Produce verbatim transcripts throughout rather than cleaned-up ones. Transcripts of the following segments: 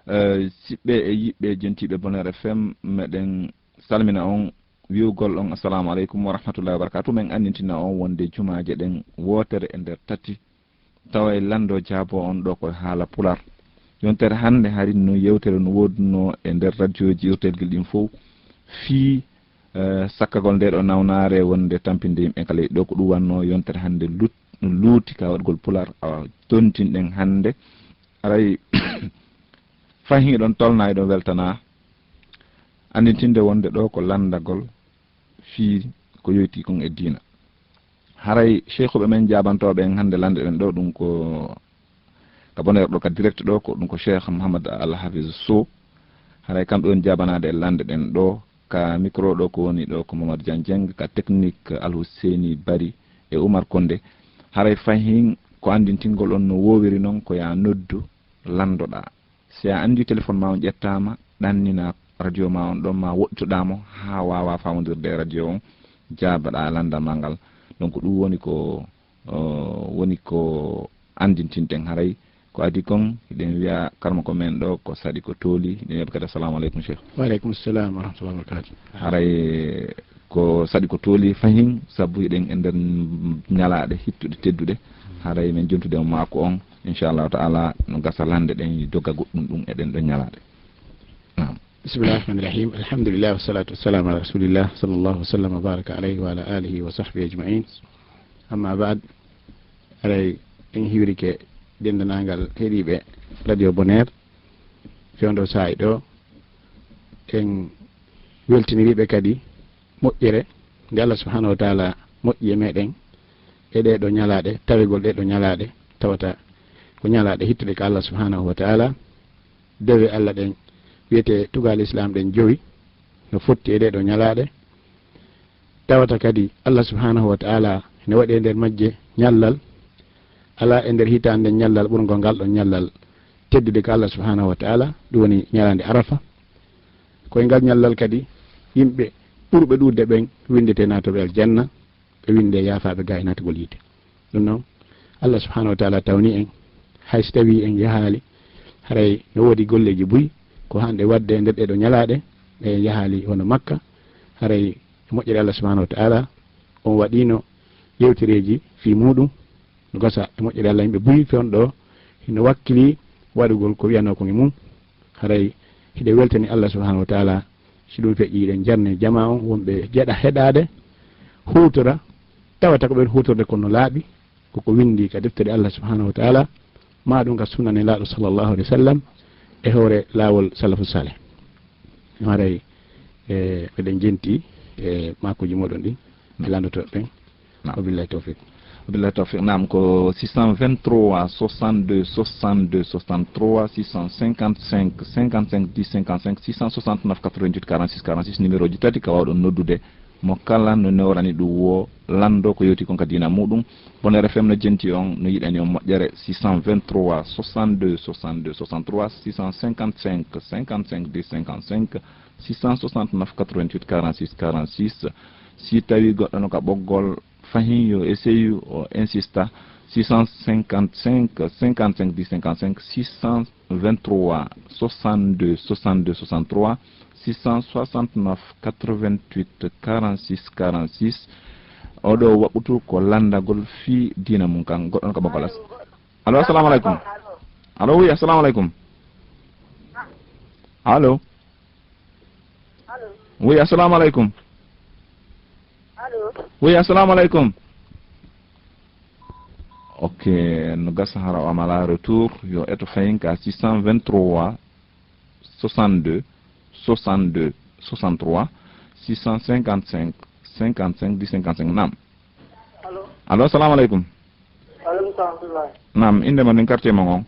Eh, siɓɓe e yiɓɓe jentiiɓe Bonheur F M, meɗen salmina on, wi'ugol on assalamu aleykum wa rahmatullahi wa barakatuh. Men anndintina on wonde jumaaje ɗen wootere e nder tati, tawa e lanndo jaabo on ɗo ko haala Pular. Yontere hannde hari no yewtere no woodunoo e nder radioji irtelgel ɗin fow fii, eh, sakkagol nde ɗo nawnaare wonde tampinde yimɓe kala. Ɗo ko ɗum wannoo yontere hannde lut-, luuti ka waɗgol Pular, awa, tontinɗen hannde. Aray, fahin eɗon tolna, eɗon weltana anndintinde wonde ɗo ko lanndagol fii ko yoyti kon e diina. Haray, sheykhuɓe men jaabantooɓe en hannde lannde ɗen ɗo, ɗum ko ka Bonheur ɗo, ka direct ɗo, ko ɗum ko Cheikh Mouhammad Al Hafiz Sow. Haray, kamɓe woni jaabanaade e lannde ɗen ɗo. Ka micro ɗo ko woni ɗo ko Mamadou Diagne Dieng, ka technique Alhusseini Bari e Oumar Kondé. Haray, fahin ko anndintingol on no woowiri non, ko yaa noddu, lanndoɗaa. Si a anndi téléphone ma on ƴettaama, ɗannina radio ma on ɗon, ma woɗɗitoɗaa mo haa waawaa faamondirde e radio on, jaabaɗaa lanndal ma ngal. Donc, ɗum woni ko, o, woni ko anndintinten haray. Ko adii kon, hiɗen wi'a karmako men ɗo ko saɗi ko tooli. Hiɗen wi'a kadi assalamu aleykum, Cheikh. Wa aleykum salam wa rahmatullahi wa barakatuh. Haray ko saɗi ko tooli fahin, sabu hiɗen e nder ñalaaɗe hittuɗe tedduɗe. Haray men jontude e maako on, inchallahu taala, no gasa lannde ɗen dogga goɗɗum ɗum e ɗen ɗon ñalaaɗe. Naam. Bismillah rahmani rahim. Alhamdulillah, wassalatu wassalamu ala rasulillah, sallallahu wa sallam wa baraka alayhi wa ala alihi wa sahbihi ajmain. Amma baad, haray en hiwrike denndanangal heɗiiɓe Radio Bonheur fewndo saa'i ɗo. En weltiniriiɓe kadi moƴƴere nde Allah subhanahu wa taala moƴƴi e meɗen e ɗee ɗo ñalaaɗe, tawegol ɗee ɗo ñalaaɗe, tawata ko ñalaaɗe hittuɗe ka Allah subhanahu wa taala. Dewe Allah ɗen wiyetee tugaale Islam ɗen jowi no fotti e ɗee ɗo ñalaaɗe. Tawata kadi Allah subhanahu wa taala ne waɗi e nder majje ñallal. Alaa e nder hitaande ñallal ɓurngol ngal ɗon ñallal teddude ka Allah subhanahu wa taala, ɗum woni ñalaande Arafa. Ko e ngal ñallal kadi yimɓe ɓurɓe ɗuuɗde ɓen winndetee naatooɓe aljanna, ɓe winndee yaafaaɓe gaa e naatugol yiite. Ɗum noon, Allah subhanahu wa taala tawni en, hay so tawii en yahaali, haray no woodi golleeji buy ko haanɗe waɗde e nder ɗee ɗo ñalaaɗe, ɗe en yahaali hono Makka, haray e moƴƴere Allah subhanahu wa taala, on waɗiino yewtereeji fii muuɗum, no gasa e moƴƴere Allah yimɓe buy fewndo ɗo hino wakkilii waɗugol ko wiyanoo kon e mum. Haray hiɗen weltani Allah subhanahu wa taala, si ɗum feƴƴii, hiɗen jarni jamaa on wonɓe jeɗa heɗaade, huutora, tawata ko ɓen huutorde kon no laaɓi, ko ko winndi ka deftere Allah subhanahu wa taala, maa ɗum ka sunna Nelaaɗo sallallahu alaihi wa sallam, e hoore laawol salafu saleh. Haray, e, meɗen jenti e maakuuji mooɗon ɗin, e lanndotooɓe ɓen. Naam. Wabillahi tawfiq. Wabillahi tawfiq. Naam, ko six cent vingt-trois soixante-deux soixante-deux soixante-trois, six cent cinquante-cinq cinquante-cinq dix cinquante-cinq, six cent soixante-neuf quatre-vingt-huit quarante-six quarante-six, numéro ji tati ka waawɗon noddude mo kala no newrani ɗum woo, lanndo ko yewti kon ka diina muuɗum. Bonheur F M no jenti on, no yiɗani on moƴƴere, six cent vingt-trois soixante-deux soixante-deux soixante-trois, six cent cinquante-cinq cinquante-cinq dix cinquante-cinq, six cent soixante-neuf quatre-vingt-huit quarante-six quarante-six. Si tawi goɗɗo no ka ɓoggol, fahin yo essayu o insista, six cent cinquante-cinq cinquante-cinq dix cinquante-cinq, six cent vingt-trois soixante-deux soixante-deux soixante-trois, six cent soixante-neuf quatre-vingt-huit quarante-six quarante-six. Oɗo waɓɓutu ko lanndagol fii diina mum kan. Goɗɗo no ka ɓoggol. Allo, assalamu aleykum. Allo, oui, assalamu aleykum. Allo. Allo. Oui, assalamu aleykum. Allo. Oui, assalamu aleykum. Ok, no gasa hara o amala retour, yo eto fayin ka six cent vingt-trois soixante-deux soixante-deux soixante-trois, six cent cinquante-cinq cinquante-cinq dix cinquante-cinq. Naam. Allo. Allo, assalamu aleykum. Aleykum salam wa rahmatullahi. Naam, innde mon nden, quartier mon on?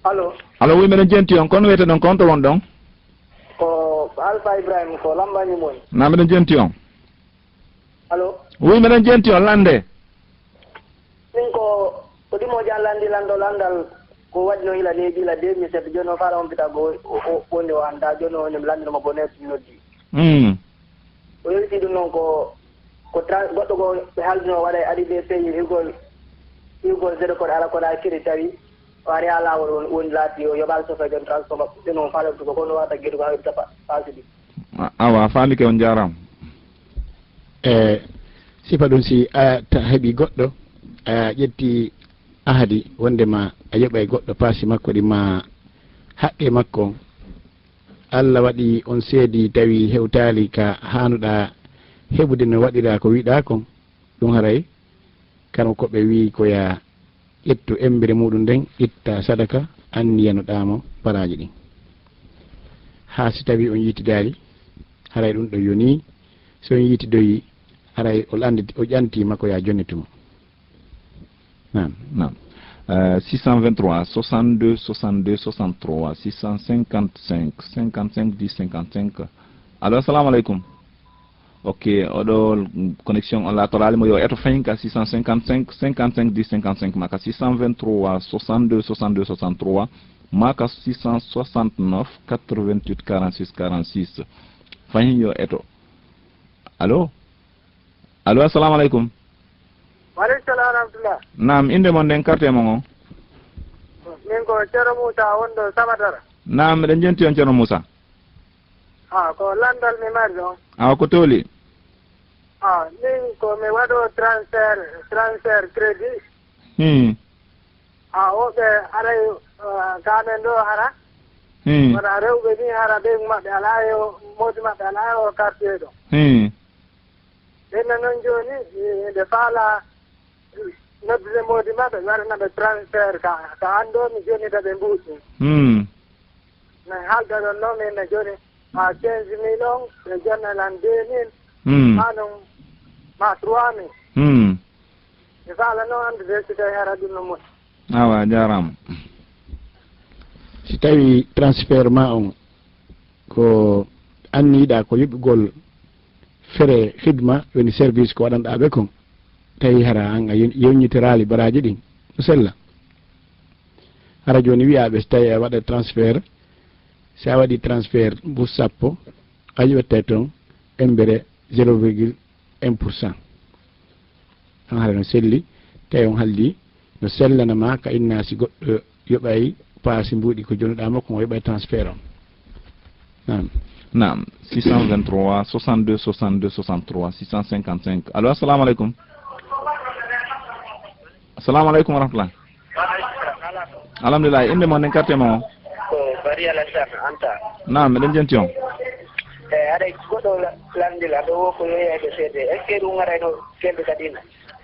Allo. Allo, oui, meɗen jenti on. Kono wiyete ɗon, ko on to won ɗon? Ko Alpha Ibrahim, ko Lambañi Moy. Naam, meɗen jenti on. Allo. Oui, meɗen jenti on, lande. Min ko, ko ɗimo jan landi lando landal ko waɗi no ila neeɓi ila deux mille sept, jooni o fara on pita go o, o, wonde o annda, jooni o woni mi landino mo bonheur si noddi. Hmm. O yewti ɗum noon ko, ko tra-, goɗɗo ko ɓe haldino o waɗa e arrivé pays higol, higol zéro code ala kono a kiri tawi O ari haa laawol, won, woni laabi o yoɓaali sofeejo on transport makko. Ɗum on faalaa ɗum ko kono waɗa geɗu ko hawri tapa paasi ɗi. A-, awa, a faamike, on njaaraama. E sifa ɗum, si a ta-, heɓi goɗɗo, a ƴetti ahadi wonde ma a yoɓay goɗɗo paasi makko ɗi ma haqqe makko on, Allah waɗi on seedi tawi hewtaali ka haanuɗaa heɓude no waɗiraa ko wi'ɗaa kon, ɗum haray kano ko ɓe wi'i ko yaa ƴettu emmbere muuɗum nden, itta sadaka, anniyanoɗaa mo baraaji ɗin. Haa si tawii on yiitidaali, haray ɗum ɗon yonii. Si on yiitidoyii, haray o lannditi, o ƴantii ma ko yaa jonnitu mo. Naam. Naam. Euh, six cent vingt-trois, soixante-deux, soixante-deux, soixante-trois, six cent cinquante-cinq, cinquante-cinq, dix, cinquante-cinq. Allo, assalamu aleykum. Ok, oɗo connexion on laatoraali mo, yo eto fahin ka six cent cinquante-cinq, cinquante-cinq, dix, cinquante-cinq, ma ka six cent vingt-trois, soixante-deux, soixante-deux, soixante-trois, ma ka six cent soixante-neuf, quatre-vingt-huit, quarante-six, quarante-six. Fahin yo eto. Allo? Allo, assalamu aleykum. Wa aleykum salam wa rahmatullah. Naam, innde mon nden, quartier mon on? Min ko Ceerno Muusa wonɗo Sabatara. Naam, miɗen jenti on, Ceerno Muusa. Ah, ko lanndal mi mari ɗon. Awa, ko tooli? Ah, min ko mi waɗo transfert, transfert crédit. Hmm. Ah, woɓɓe aray, ah, ka amen ɗo hara. Hmm. Wona rewɓe ni hara ɓe maɓɓe alaa e o, moodi maɓɓe alaa e o quartier ɗo. Hmm. Ɓenna noon jooni, eh, ɓe faala noddude moodi maɓɓe, ɓe waɗana ɓe transfert ka, ka an ɗo mi jonnita ɓe mbuuɗi. Hmm. Min haalda ɗon noon, min no jooni, haa quinze mille on, ɓe jonna lan deux mille, Hmm. haa noon, maa trois mille. Hmm. Mi faala noon anndude si tawi hara ɗum no moƴƴi. Awa, a jaaraama. Si tawi transfert ma on ko anniyiɗaa ko yoɓugol fere khidma, woni service ko waɗanɗaa ɓe kon, tawi hara an a yon-, yewñitiraali baraaji ɗin, no sella. Hara jooni wi'aa ɓe, so tawi a waɗa transfert, si a waɗi transfert mbu sappo, a yoɓattay toon embere zéro virgule un pour cent. An hara no selli, tawi on haldi, no sellana ma ka inna si goɗɗo yoɓay paasi mbuuɗi ko jonuɗaa makko, o yoɓay transfert on. Naam. Naam, six cent vingt-trois, soixante-deux, soixante-deux, soixante-trois, six cent cinquante-cinq. Allo, assalamu aleykum. Assalamu aleykum wa rahmatullah. Alhamdulillah, innde mon nden, quartier mon on? Ko Bari Alassane Anta. Naam, miɗen jenti on. E, aɗa goɗɗo la-, lanndila ɗo wo ko yoyayɓe seede. Est-ce que ɗum arayno kelɗo kadi na?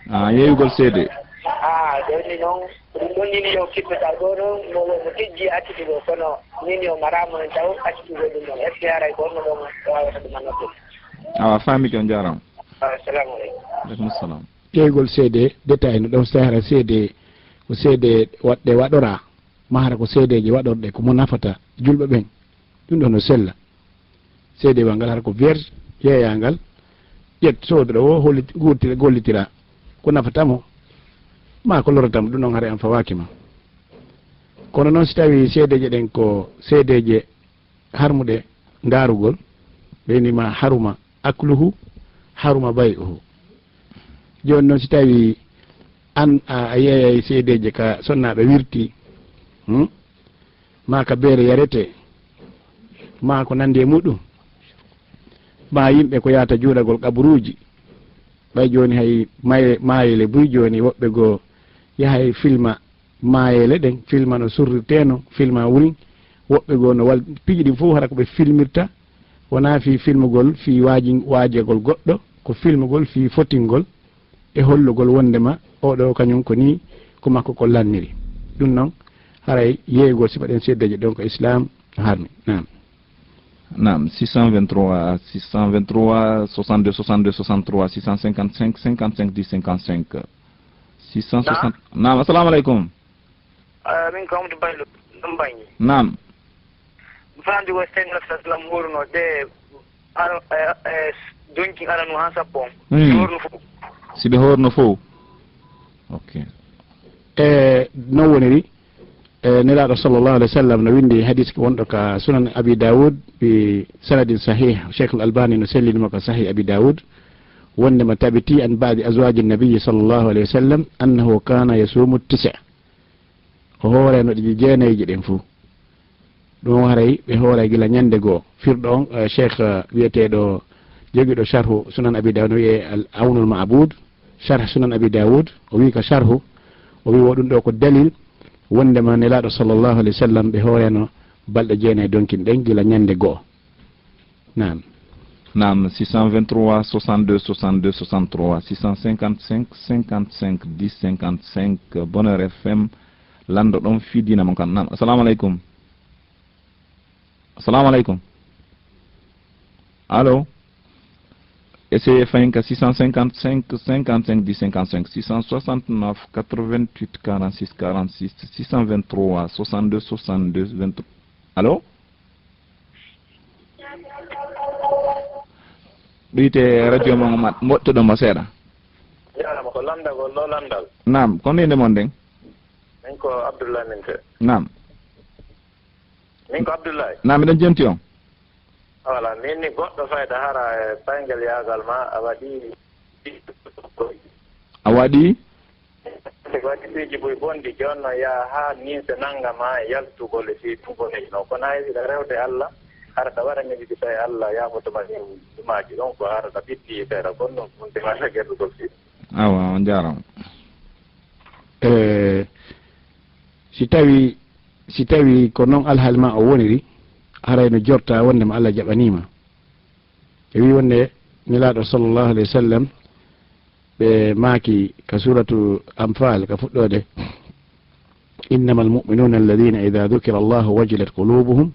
Ah, yeeyugol seede. Ah, ɗon ni noon, ɗum ɗon ni yo kippata ɗo noon, mo, mo tijji accitugol, kono min yo maraama en taw accitugol ɗum ɗon. Est-ce que haray ko honno ɗon wawata ɗum anndude? Awa, faamike, on jaaraama. Assalamu aleykum. Aleykum salam. Ƴeewgol seede détail no ɗon, so tawi hara seede ko seede waɗɗe waɗoraa, ma hara ko seedeeje waɗorɗe ko mo nafata julɓe ɓen, ɗum ɗon no sella. Seedewal ngal hara ko vierge, yeeyaa ngal, ƴeet soodoro o, hollit-, guurtira, gollitira ko nafata mo, ma ko lorata mo, ɗum ɗon hara an fawaaki ma. Kono noon, si tawi seedeeje ɗen ko seedeeje harmuɗe ndaarugol, ɓe ni ma haruma akluhu, haruma bay'uhu. Jooni noon, si tawi an a, a yeeyay seedeeje ka sonnaaɓe wirti, hmm? Ma ka beere yarete, ma ko nanndi e muɗum, ma yimɓe ko yahata juulagol qaburuuji, ɓay jooni hay may-, maayele buy jooni, woɓɓe goo yahay filma maayele ɗen, filma no surrirtee non, filma wurin. Woɓɓe goo no wal-, piiji ɗin fof hara ko ɓe filmirta, wonaa fii filmugol, fii waaji-, waajagol goɗɗo, ko filmugol fii fotingol e hollugol wonndema oo ɗoo kañum ko nii, ko makko ko lanniri. Ɗum noon, haray yeeyugol sifa ɗen seedeeje ɗon ko Islaam no harmi. Naam. Naam, six cent vingt-trois, six cent vingt-trois, soixante-deux, soixante-deux, soixante-trois, six cent cinquante-cinq, cinquante-cinq, dix, cinquante-cinq. Six cent soixante. Naam. Naam, assalamu aleykum. Ah, min ko Amadou Baylo, ɗum Bañi. Naam. Mi faamdi ko Seydina Sallam horuno ɗe, ar-, e, e, donki aranu haa sappo on. Hmm. Si horuno fof. Si ɓe horuno fof. Ok. E, non woniri, e, Nelaaɗo sallallahu alayhi wa sallam no winndi hadis ko wonɗo ka Sunan Abi Dawud bi sanadin sahih, Cheikh Al Albani no sellini mo ka Sahih Abi Dawud, wonndema tabiti an ba'di azwaji Nabiyyi sallallahu alayhi wa sallam annahu kana yasumu tisa. O hooreno ɗi jeenayji ɗen fuu. Ɗum o haray ɓe hooray gila ñande goo. Firɗo on, eh, Cheikh, eh, wiyeteeɗo jogiiɗo Sharhu Sunan Abi Dawud no wiyee Al Awnul Ma'bud, Sharh Sunan Abi Dawud, o wi'i ka Sharhu, o wi'i wo ɗum ɗoo ko dalil wondema Nelaaɗo sallallahu alayhi wa sallam ɓe hooreno balɗe jeenay donkin ɗen gila ñande go'o. Naam. Naam, six cent vingt-trois, soixante-deux, soixante-deux, soixante-trois, six cent cinquante-cinq, cinquante-cinq, dix, cinquante-cinq, Bonheur F M, lanndo ɗon fii diina mon kan. Naam, assalamu aleykum. Assalamu aleykum. Allo? Essayez fayin ka six cent cinquante-cinq, cinquante-cinq, dix, cinquante-cinq, six cent soixante-neuf, quatre-vingt-huit, quarante-six, quarante-six, six cent vingt-trois, soixante-deux, soixante-deux, vingt-trois. Allo? Ɓiyte radio mon ma, moƴƴoɗon mo seeɗa. Jarama ko landagol ɗo landal. Naam, ko ninde mon nden? Min ko Abdoulaye min te. Naam. Min ko Abdoulaye. Naam, miɗen jenti on. Voilà, min ni goɗɗo fayda hara e paygel yaagal ma a waɗi. A waɗi? Waɗi piiji buy bonɗi, jooni noon yaa haa ninse nannga ma e yaltugol e fii ɗum boneyno. Kono hay hiɗa rewde Allah, hara ɗa waɗa miɗiɗi tawi Allah yaafoto ma ɗin ɗumaaji ɗon, ko hara ɗa ɓitti seeɗa. Kono noon ɗum tewata gerɗugol fii. Awa, on jaaraama. E, si tawi, si tawi ko noon alhaali ma o woniri, haray no jorta wonde ma Allah jaɓaniima. E wii wonde Nelaaɗo sallallahu alayhi wa sallam, ɓe maaki ka suuratu Anfal ka fuɗɗoode, "Innamal mu'minuuna alladhiina idhaa dhukira Allahu wajilat quluubuhum."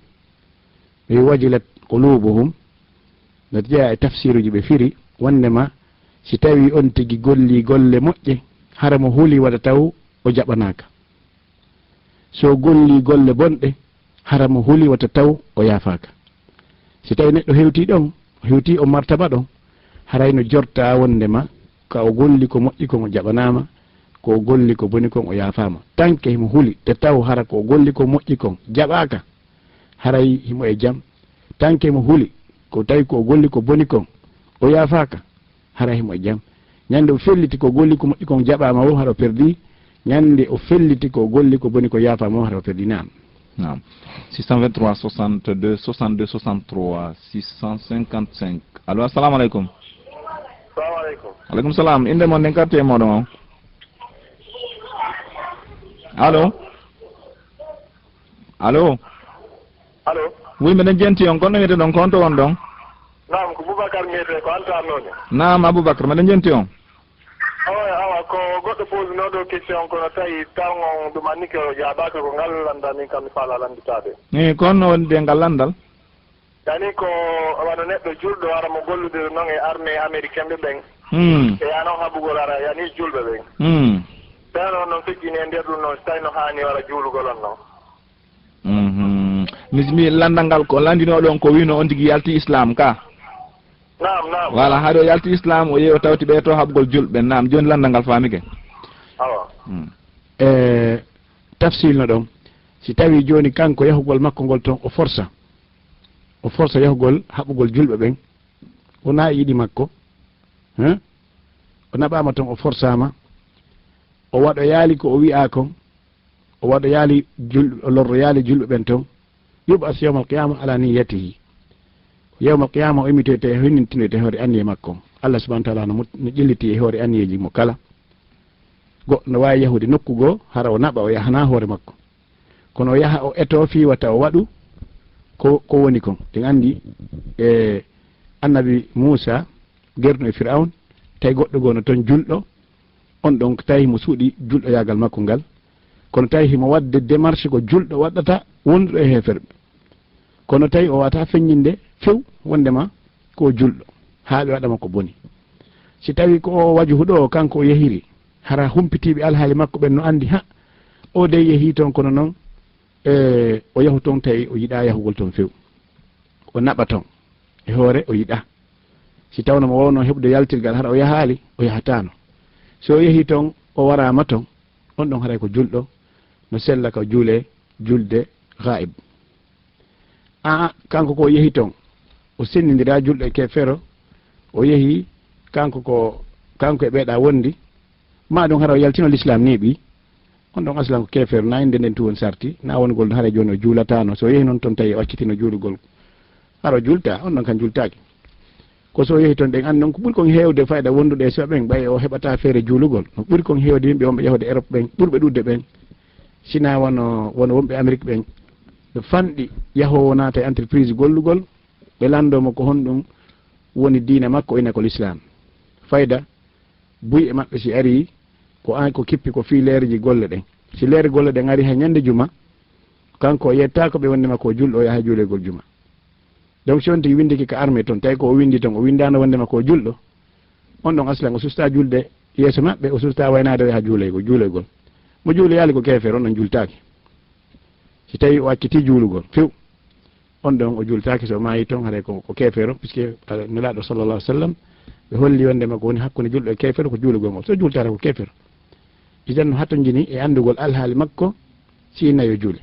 Ɓe wii wajilat quluubuhum, no jeyaa e tafsiiruuji ɓe firi, wondema si tawii on tigi gollii golle moƴƴe, hara mo huli wata taw o jaɓanaaka. So o gollii golle bonɗe, hara mo huli wata taw o yaafaaka. Si tawii neɗɗo hewtii ɗon, o hewtii on martaba ɗon, haray no jortaa wondema ka o golli ko moƴƴi kon o jaɓanaama, ko o golli ko boni kon o yaafaama. Tanke himo huli, te taw hara ko o golli ko moƴƴi kon jaɓaaka, haray himo e jam. Tanke mo huli, ko tawi ko o golli ko boni kon, o yaafaaka, hara himo e jam. Ñande o felliti ko golli ko moƴƴi kon jaɓaama wo, hara o perdii. Ñande o felliti ko golli ko boni ko yaafaama wo, hara o perdii. Naam. Naam. Six cent vingt-trois, soixante-deux, soixante-deux, soixante-trois, six cent cinquante-cinq. Allo, assalamu aleykum. Salamu aleykum. Aleykum salam. Innde mon nden, quartier mooɗon on? Allo? Allo? Allo? Oui, miɗen jenti on. Kono wiyete ɗon, ko on to won ɗon? Naam, ko Boubacar mbiyetee, ko Anta Noone. Naam, Aboubacar, miɗen jenti on. Awa, awa, ko goɗɗo posinoo ɗo question, kono tawi tawnoo ɗum annike o jaabaaka, ko ngal lanndal min kam mi faalaa lannditaade. Eey, ko honno woni de ngal lanndal? Yani ko wano neɗɗo julɗo, hara mo golludiri noon e armée américain ɓe ɓen. Hmm. E yaa noon haɓugol hara yani julɓe ɓen. Hmm. Tawi noon noon feƴƴini e nder ɗum noon, si tawi no haani wara juulugol on noon. Mhm. Mi, mi lanndal ngal ko lanndinoo ɗon ko wiino on tigi yalti Islam ka. Naam, naam. Voilà, haade o yalti Islam, o yehi o tawti ɓe to haɓugol julɓe ɓen. Naam, jooni lanndal ngal faamike. Awa. Hmm. E tafsilno ɗon, si tawi jooni kanko yahugol makko ngol ton o forsa. O forsa yahugol haɓugol julɓe ɓen. Wonaa e yiɗi makko. Hein? O naɓaama ton, o forsaama. O waɗoyaali ko o wi'aa kon. O waɗoyaali jul-, o lorroyaali julɓe ɓen ton. Yub'as yawmal qiyama ala niyyatihi. Yawmal qiyama o immitoyte, o hinnintinoyte e hoore anniye makko. Allah subhanahu wa ta'ala no mut-, no ƴelliti e hoore anniyeeji mo kala. Goɗɗo no waawi yahude nokku goo, hara o naɓa, o yahanaa hoore makko. Kono o yaha, o etoo fii wata o waɗu ko, ko woni kon. En anndi, e, annabi Muusa, gerɗo e Firawun, tawi goɗɗo goo no ton julɗo, on ɗon tawi himo suuɗi julɗoyaagal makko ngal. Kono tawi himo waɗde démarche ko julɗo waɗata wonduɗo e heeferɓe. Kono tawi o waawataa feññinde few wondema ko o julɗo, haa ɓe waɗa mo ko boni. Si tawi ko o wajuhu ɗo, kanko o yehiri, hara humpitiiɓe alhaali makko ɓen no anndi, ha, o dey yehii ton, kono non, e, o yahu ton tawi o yiɗaa yahugol ton few. O naɓa ton. E hoore o yiɗaa. Si tawno mo waawno heɓude yaltirgal, hara o yahaali, o yahataano. So o yehii ton, o waraama ton, on ɗon haray ko julɗo, no sella ka juulee, julde ghaib. Aa, kanko ko o yehi ton, o senndindiraa julɗo e keefeero, o yehi, kanko ko, kanko e ɓeeɗa wondi, maa ɗum hara o yaltino l'islam neeɓi, On ɗon aslan ko keefeero, na innde nden tun woni sarti, na wongol haray jooni o juulataano. So o yehi noon toon tawi o accitino juulugol, hara o juultaa, on ɗon kan juultaaki. Ko so o yehi toon, ɗen anndi noon ko ɓuri kon heewde fayda wondude e suɓeeɓe ɓen, ɓay o heɓataa feere juulugol. No ɓuri kon heewde yimɓe wonɓe yahude Europe ɓen, ɓurɓe ɗuuɗde ɓen, sinaa wano, wano wonɓe Amérique ɓen, ɓe fanɗi yahoowo naata e entreprise gollugol, ɓe lanndoo mo ko honɗum woni diina makko, o inna ko Lislaam. Fayda buy e maɓɓe si arii, ko an, ko kippi ko fii leereji golle ɗen. Si leere golle ɗen arii hay ñande juma, kanko o yettaako ɓe wonndema ko julɗo, o yaha juuloygol juma. Donc, si on tigi winndike ka armée toon, tawi ko o winndi toon, o winndaano wonndema ko julɗo, on ɗon aslan o sustaa julde yeeso maɓɓe, o sustaa waynaade o yaha juuloygol, juuloygol. Mo juuloyaali ko keefeero, on ɗon juultaaki. Si tawi o accitii juulugol, few, on ɗon o juultaaki, so o maayi toon, haray ko, ko keefeero, puisque, eh, Nelaaɗo sallallahu alaihi wa sallam, ɓe holli wonndema ko woni hakkunde julɗo e keefeero ko juulugol ngol. So juultaaka ko keefeero. Idan no hatonjini e anndugol alhaali makko, si inna yo juule.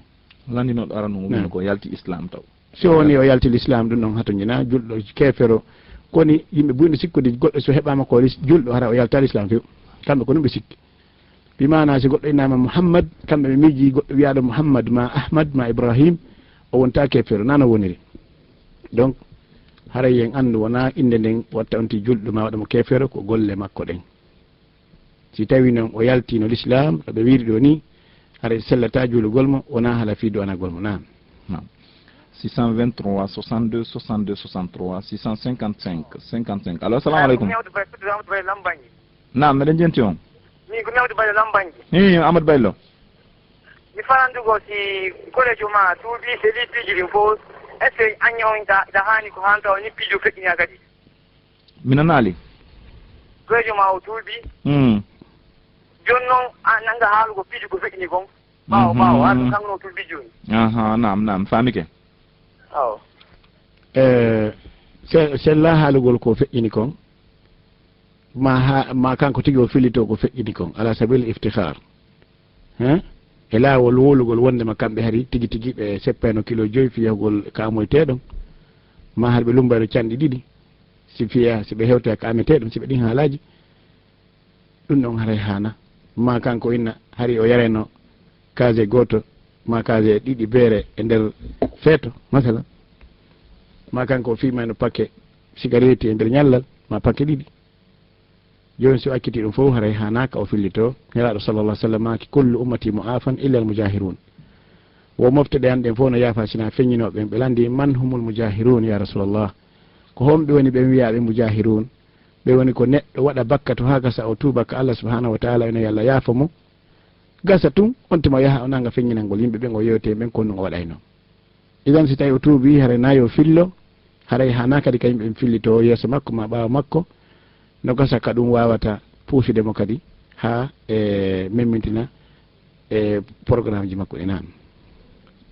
Lanndinooɗo arano mum Naam. Ko yalti Islam taw. Si o woni o yalti Lislaam, ɗum ɗon hatonjina, julɗo keefeero. Koni yimɓe buy no sikkude goɗɗo so heɓaama ko lis-, julɗo, hara o yalta Lislaam few. Kamɓe ko ɗum ɓe sikki. Bi maana si goɗɗo innaama Muhammad, kamɓe ɓe miiji goɗɗo wiyaaɗo Muhammad, ma Ahmad, ma Ibrahim, o wonta keefeero, na no woniri. Donc, haray en anndu wona innde nden watta on ti julɗo ma waɗa mo keefeero, ko golle makko ɗen. Si tawi noon o yaltiino Lislaam, no ɓe wiiri ɗo ni, haray sellata juulugol mo, wona hala fii du'anagol mo. Naam. Naam. Six cent vingt-trois, soixante-deux, soixante-deux, soixante-trois, six cent cinquante-cinq, cinquante-cinq. Allo, assalamu aleykum. Ko Amadou Bay, Amadou Bay Lambanji. Naam, meɗen jenti on. Min ko Amadou Bay Lambanji. Hi, Amadou Baylo. Mi farandugo si kolejo ma tuubi, se li piiji ɗin fof, est-ce que an ñawinta, ita haani ko hanta o ni piijo feƴƴina kadi? Mi nanaali. Kolejo ma o tuubi. Hmm. Jooni noon, a nannga haalugo piiji ko feƴƴini kon. Ɓaawo, Mhm. ɓaawo, haa ɗum kanko noon tulbi jooni. Aha, naam, naam, faamike. Awo. Eh, se-, sella haalugol ko feƴƴini kon, ma ha-, ma kanko tigi o fillito ko feƴƴini kon, ala sabil iftikhar. Hein? E laawol wowlugol wondema kamɓe hari tigi tigi ɓe seppayno kilo joyi fii yahugol ka amoyteeɗo, ma hari ɓe lumbayno canɗi ɗiɗi, si fiya, si ɓe hewtoya ka ameteeɗo, si ɓe ɗin haalaaji. Ɗum ɗon haray haana. Ma kanko inna hari o yarayno kaase gooto, ma kaase ɗiɗi beere e nder feeto, masalan. Ma kanko o fiimayno pakke sigareeti e nder ñallal, ma pakke ɗiɗi. Jooni si o acciti ɗum fof, haray haanaaka o fillito. Nelaaɗo sallallahu alaihi wasallam maaki, "Kullu ummati mu'afan illa al-mujahirun." Wo mofte ɗe an ɗen fof no yaafa sina feññinooɓe ɓen. Ɓe lanndi, "Man humul mujahirun ya Rasulallah?" Ko homɓe woni ɓen wiyaaɓe mujahirun? Ɓe woni ko neɗɗo waɗa bakkatu haa gasa o tuuba ka Allah subhanahu wa ta'ala, ina yo Allah yaafo mo. Gasa tun, on tuma yaha o nanga feññinangol yimɓe ɓen o yewte ɓen ko ɗum o waɗayno. Idan si tawi o tuubi, haray na yo fillo, haray hana kadi kañum ɓen fillito yeeso makko ma ɓaawo makko, no gasa ka ɗum wawata puusude mo kadi ha e memmintina e programme ji makko ɗi. Naam.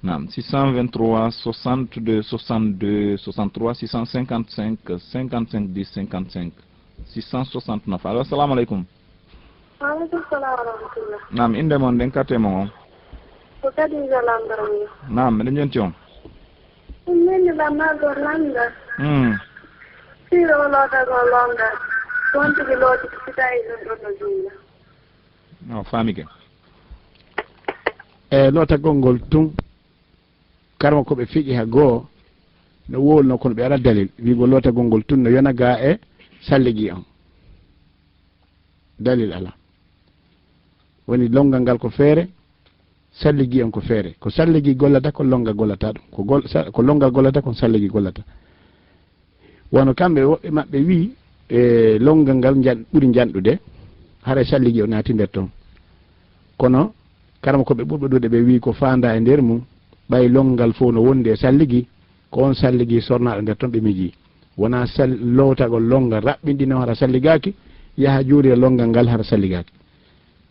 Naam, six cent vingt-trois, soixante-deux, soixante-deux, soixante-trois, six cent cinquante-cinq, cinquante-cinq, dix, cinquante-cinq, six cent soixante-neuf. Allo, assalamu aleykum. Waaleykum salam wa rahmatullah. Naam, innde mon nden, quartier mon on? Ko Khadija Lamdormi. Naam, miɗen jenti on. Ɗum min mi lamma ɗo lannga. Hmm. Firo lootagol longa. Ɗon tigi looti, si tawi ɗum ɗon no juula. No, faamike. E lootagol ngol tun, karma ko ɓe fiqi ha goo, no wowluno kono ɓe ala dalil. Wiigol lootagol ngol tun no yona ga e salligi on. Dalil ala. Woni longal ngal ko feere, salligi on ko feere. Ko salligi gollata, ko longa gollata ɗum. Ko gol-, sa-, ko longa gollata, ko salligi gollata. Wano kamɓe woɓɓe maɓɓe wi'i, e longal ngal njan-, ɓuri njanɗude, haray salligi o naati nder ton. Kono, karama ko ɓe ɓurɓe ɗuuɗe ɓe wi'i ko faanda e nder mum, ɓay longal fof no wondi e salligi, ko on salligi sornaaɗo nder ton ɓe miji. Wona sal-, lootagol longal raɓɓinɗino hara salligaaki, yaha juulira longal ngal hara salligaaki.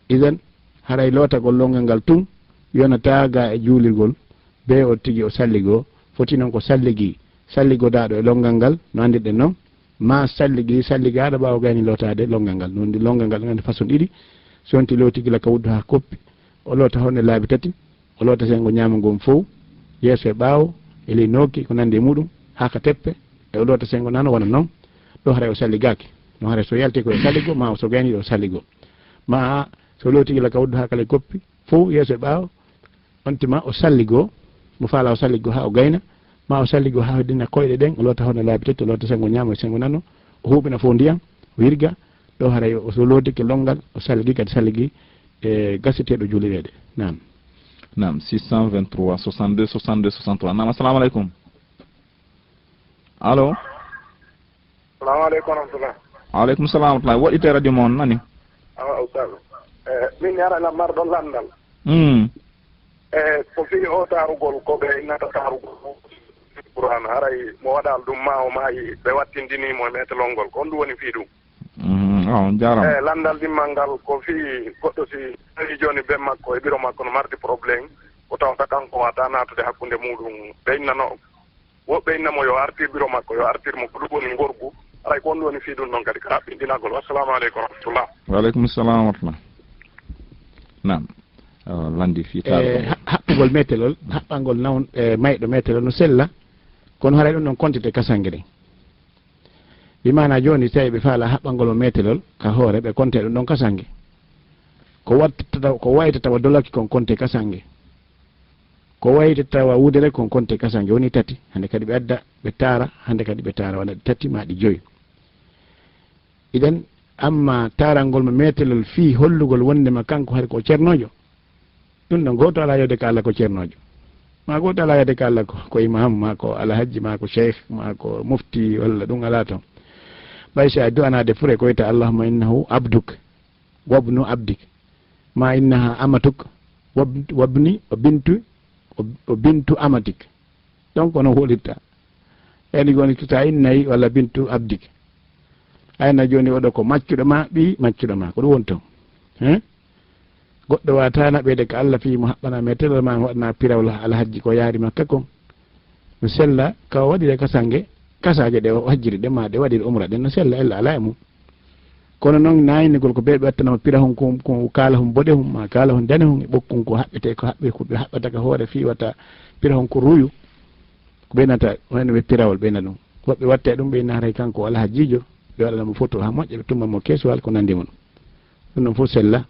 Idan, haray lootagol longal ngal tun yonata ga e juulirgol, be o tigi o salligo, foti non ko salligi, salligodaaɗo e longal ngal, no anndirɗen non, ma salligi, salligaaɗo ɓaawo gayni lootaade longal ngal. No wondi longal ngal, ɗum anndi façon ɗiɗi, so wonti looti gila ka wuddu haa koppi, o loota honde laabi tati, o loota senngo ñaamo ngon fow, yeeso e ɓaawo, e ley nooki, ko nanndi e muɗum, haa ka teppe, e o loota senngo nano wona non, ɗo haray o salligaaki. No haray so yalti ko e salligo, ma so gayni ɗo salligo. Ma so looti gila ka wuddu haa ka ley koppi, fof yeeso e ɓaawo. On tuma o salligo, mo faala o salligo haa o gayna, ma o salligo haa o dina koyɗe ɗen, o loota hono laabi tati, o loota senngo ñaamo e senngo nano, o huuɓina fof ndiyan, o yirga, ɗo haray o so lootike lonngal, o salligi kadi salligi e gaseteeɗo juulireede. Naam. Naam, six cent vingt-trois, soixante-deux, soixante-deux, soixante-trois. Naam, assalamu aleykum. Allo? Salamu aleykum wa rahmatullah. Wa aleykum salam wa rahmatullah. Woɗɗite radio mo on nani. Awa, ustaz. Eh, min ni ara la marɗo landal. Hmm. Eh, ko fii o taarugol ko ɓe innata taarugol Qur'an, haray mo waɗal ɗum ma o maayi, ɓe wattindini mo e metelol ngol. Ko honɗum woni fii ɗum? Hmm, awa, on jaaraama. Eh, landal ɗimmal ngal ko fii goɗɗo si tawi jooni ben makko e ɓiro makko no mardi problème, ko tawata kanko wata naatude hakkunde muɗum, ɓe innano woɓɓe inna mo yo artir biro makko, yo artir mo, ko ɗum woni ngorgu. Haray ko honɗum woni fii ɗum ɗon kadi, ka haɓɓintinagol. Assalamu aleykum wa rahmatullah. Wa aleykum salam wa rahmatullah. Naam. O landi fii taarugol. E, ha-, haɓɓugol metelol, haɓɓangol nawn-, e, mayɗo metelol no sella, kono haray ɗum ɗon kontete ka sannge ɗen. Bi maana jooni, tawi ɓe faala haɓɓangol mo metelol ka hoore, ɓe konte ɗum ɗon ka sannge. Ko wattata, ko wayta tawa dolaki kon konte ka sannge. Ko wayta tawa wudere kon konte ka sannge woni tati. Hannde kadi ɓe adda, ɓe taara, hannde kadi ɓe taara, waɗa ɗi tati maa ɗi joyi. Idan, amma taarangol mo metelol fii hollugol wondema kanko hari ko cernoojo, ɗum ɗon gooto alaa yewde ka Alla ko cernoojo. Maa gooto alaa yewde ka Alla ko, ko imam, maa ko alhajji, maa ko cheikh, maa ko mufti, walla ɗum alaa toon. Ɓay si a du'anaade fure ko wiyta, "Allahumma innahu abduk, wabnu abdik." Ma innaha amatuk, wab-, wabni, o bintu, o, o bintu amatik. Donc, onon hoolirta. Eni goni kita innay walla bintu abdik. Ayna jooni oɗo ko maccuɗo ma, ɓii maccuɗo ma. Ko ɗum woni toon. Hein? Goɗɗo waata naɓeede ka Alla fii mo haɓɓana metelol ma, waɗana pirawol alhajji ko yaari Makka kon. No sella ka o waɗire ka sannge, kasaaje ɗe o hajjiri ɗe ma ɗe waɗiri umra ɗen, no sella ella alaa e mum. Kono noon, naayinigol ko ɓe ɓe wattanoo pirahun ko, ko kaalahun boɗehun, maa kaalahun danehun, e ɓokkun ko haɓɓetee, ko haɓɓe, ko ɓe haɓɓata ka hoore fii wata pirahun ko ruuyu. Ko ɓe nata, wayno ɓe pirawol ɓe na ɗum. Woɓɓe watte ɗum, ɓe na haray kanko alhajiijo, ɓe waɗana mo foto haa moƴƴa, ɓe tumma mo keesuwal ko nanndi mum. Ɗum ɗon fof sella.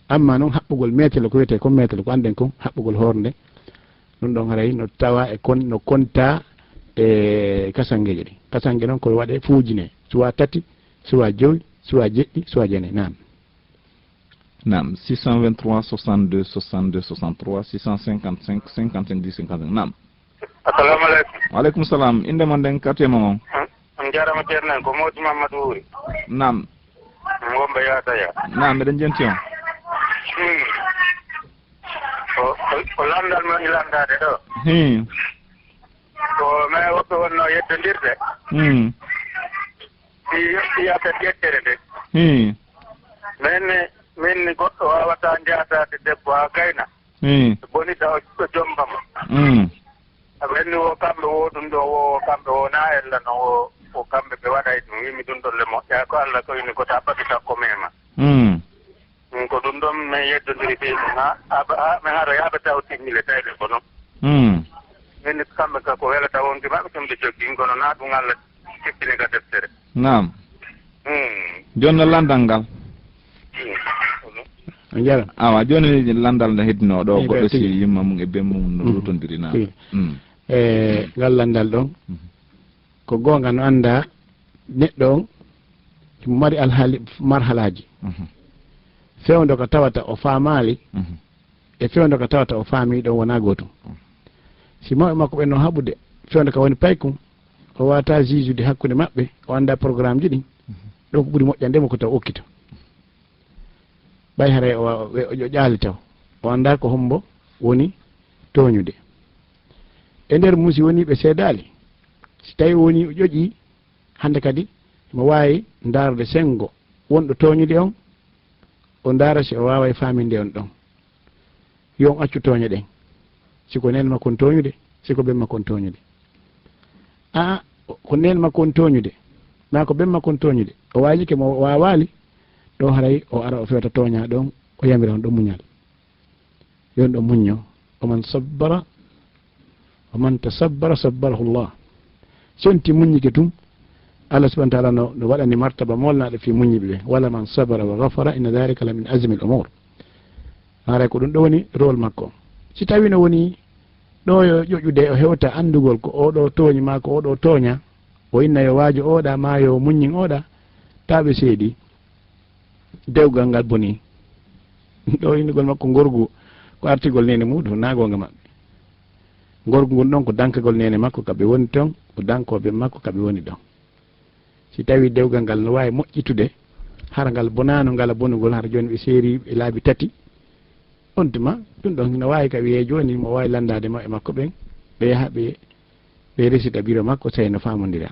Amma noon haɓɓugol meetel ko wiyetee kon meetel ko annden kon, haɓɓugol hoornde, ɗum ɗon haray no tawa e kon, no konta e kasangeeji ɗin. Kasange noon ko waɗe fuujine, suwa tati, suwa jowi, suwa jeɗɗi, suwa jeenayi. Naam. Naam, six cent vingt-trois, soixante-deux, soixante-deux, soixante-trois, six cent cinquante-cinq, cinquante-cinq, dix, cinquante-cinq. Naam. Assalamu aleykum. Wa aleykum salam. Innde mon nden, quartier mon on? Hmm. On jaaraama, ceerno en, ko Mawdi Mamadou Wuri. Naam. Ngombe yaata ya. Naam, miɗen jenti on. Hmm. Ko, ko, ko lanndal mo mi lanndaade ɗo. Hmm. Ko men woɓɓe wonnoo yeddondirde. Hmm. Si yoɓi affaire yettere nde. Hmm. Men, men goɗɗo waawataa njaataade debbo haa gayna. Hmm. Bonita o, o jomba mo. Hmm. Aɓe anndi wo kamɓe wo ɗum ɗo, wo kamɓe wo na ella no wo, wo kamɓe ɓe waɗay ɗum. Wimi ɗum ɗon le moƴƴa ko Alla ko ini ko ta ɓaɗi takko mema. Hmm. Ɗum ko ɗum ɗon men yeddondiri fii ɗum. Ha, ha, ha, men haro yaaɓe taw timmile tawde ko non. Hmm. Min kamɓe ka ko welata wonde maɓɓe tum ɓe joggi, kono na ɗum Alla tippini ka deftere. Naam. Hmm. Jooni no lanndal ngal. Hmm. A jaaraama. Awa, jooni lanndal nde heddinoo ɗo, eyi, goɗɗo si yumma mum e ben mum no luutondiri, naam. Hmm. E, ngal lanndal ɗon, mhm, ko goonga no anndaa neɗɗo on himo mari alhaali, marhalaaji. Mhm. Fewndo ka tawata o faamaali, mhm, e fewndo ka tawata o faamii ɗon wonaa gootum. Mhm. Si mawɓe makko ɓen no haɓude fewndo ka woni paykun, o waawataa juge'ude hakkunde maɓɓe, o anndaa programmeji ɗin. Mhm. Ɗon ko ɓuri moƴƴande mo ko taw okkito. Ɓay haray o wa-, o, o ƴaali taw. O anndaa ko hombo woni tooñude. E nder mum si wonii ɓe seedaali, si tawii wonii o ƴoƴii, hannde kadi mo waawi ndaarde senngo wonɗo tooñude on, o ndaara si o waaway faaminde on ɗon. Yo on accu tooñe ɗen. Si ko neen makko on tooñude, si ko ben makko on tooñude. Aa, ko neen makko on tooñude, maa ko ben makko on tooñude, o waylike mo waawaali, ɗo haray o ara o fewta tooñaa ɗon, o yamira on ɗon muñal. Yo on ɗon muñño. Wa man sabbara, wa man tasabbara sabbarahu Allah. Si on ti muññike tun, Allah subhanahu wa ta'ala no, no waɗani martaba moolnaaɗo fii muññiɓe ɓe. Wala man sabara wa ghafara inna dhalika la min azmi al-umur. Haray ko ɗum ɗo woni rôle makko. Si tawii no woni ɗo yo ƴoƴude, o hewta anndugol ko oo ɗoo tooñi maa ko oo ɗoo tooña, o inna yo waajo ooɗa maa yo muññin ooɗa, taa ɓe seedi, dewgal ngal bonii. Ɗo innugol makko ngorgu ko artigol neene muuɗum, naa goonga maɓɓe. Ngorgu ngun ɗon ko dankagol neene makko ka ɓe woni ton, ko dankooɓe makko ka ɓe woni ɗon. Si tawii dewgal ngal no waawi moƴƴitude, hara ngal bonaano ngala bonugol, hara jooni ɓe seeri e laabi tati. On tuma, ɗum ɗon hino waawi ka wiyee jooni mo waawi lanndaade ma e makko ɓen, ɓe yaha ɓe, ɓe resita biro makko, tawi no faamondira.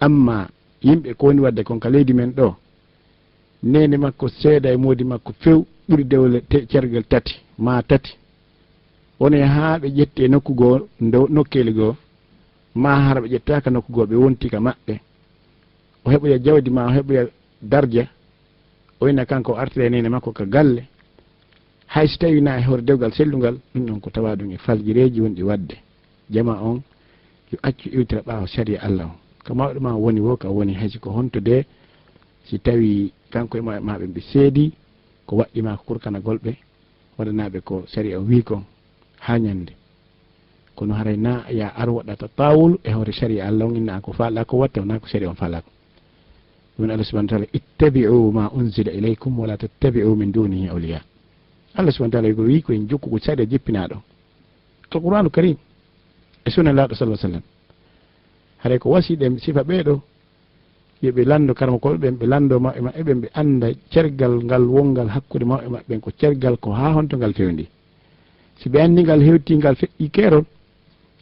Amma yimɓe ko woni waɗde kon ka leydi men ɗo, neene makko seeda e moodi makko few ɓuri dewle te-, cergel tati, maa tati. Woni haa ɓe ƴetti e nokku goo, ndo-, nokkeeli goo, maa hara ɓe ƴettaaka nokku goo, ɓe wonti ka maɓɓe. O heɓoya jawdi maa o heɓoya darja, o ina kanko o artira e neene makko ka galle. Hay si tawii na e hoore dewgal sellungal, ɗum ɗon ko tawa ɗum e faljireeji wonɗi waɗde. Jama on yo accu iwtira ɓaawo sariya Allah on. Ka mawɗo maa woni woo ka woni, hay si ko honto dee, si tawii kanko e ma-, maa ɓe ɓe seedi, ko waɗɗi maa ko kurkanagol ɓe, waɗanaaɓe ko sariya on wii kon haa ñande. Kono haray na ya ar waɗa tatawul e hoore sariya Allah on, inna ko faala ko watta, wona ko sariya on faala ko. Ɗum Allah subhanahu wa ta'ala, "Ittabi'u ma unzila ilaykum wa la tattabi'u min dunihi awliya." Allah subhanahu wa ta'ala ko wi ko en jokkugo sariya jippinaaɗo. Alqur'anu Karim e sunna Laaɗo sallallahu alaihi wasallam. Haray ko wasi ɗen sifa ɓee ɗo, yo ɓe lanndo karamokooɓe ɓen, ɓe lanndo maɓɓe maɓɓe ɓen, ɓe annda cergal ngal wonngal hakkunde maɓɓe maɓɓe ɓen, ko cergal ko haa honto ngal fewndi. Si ɓe anndi ngal hewti, ngal feƴƴi keerol,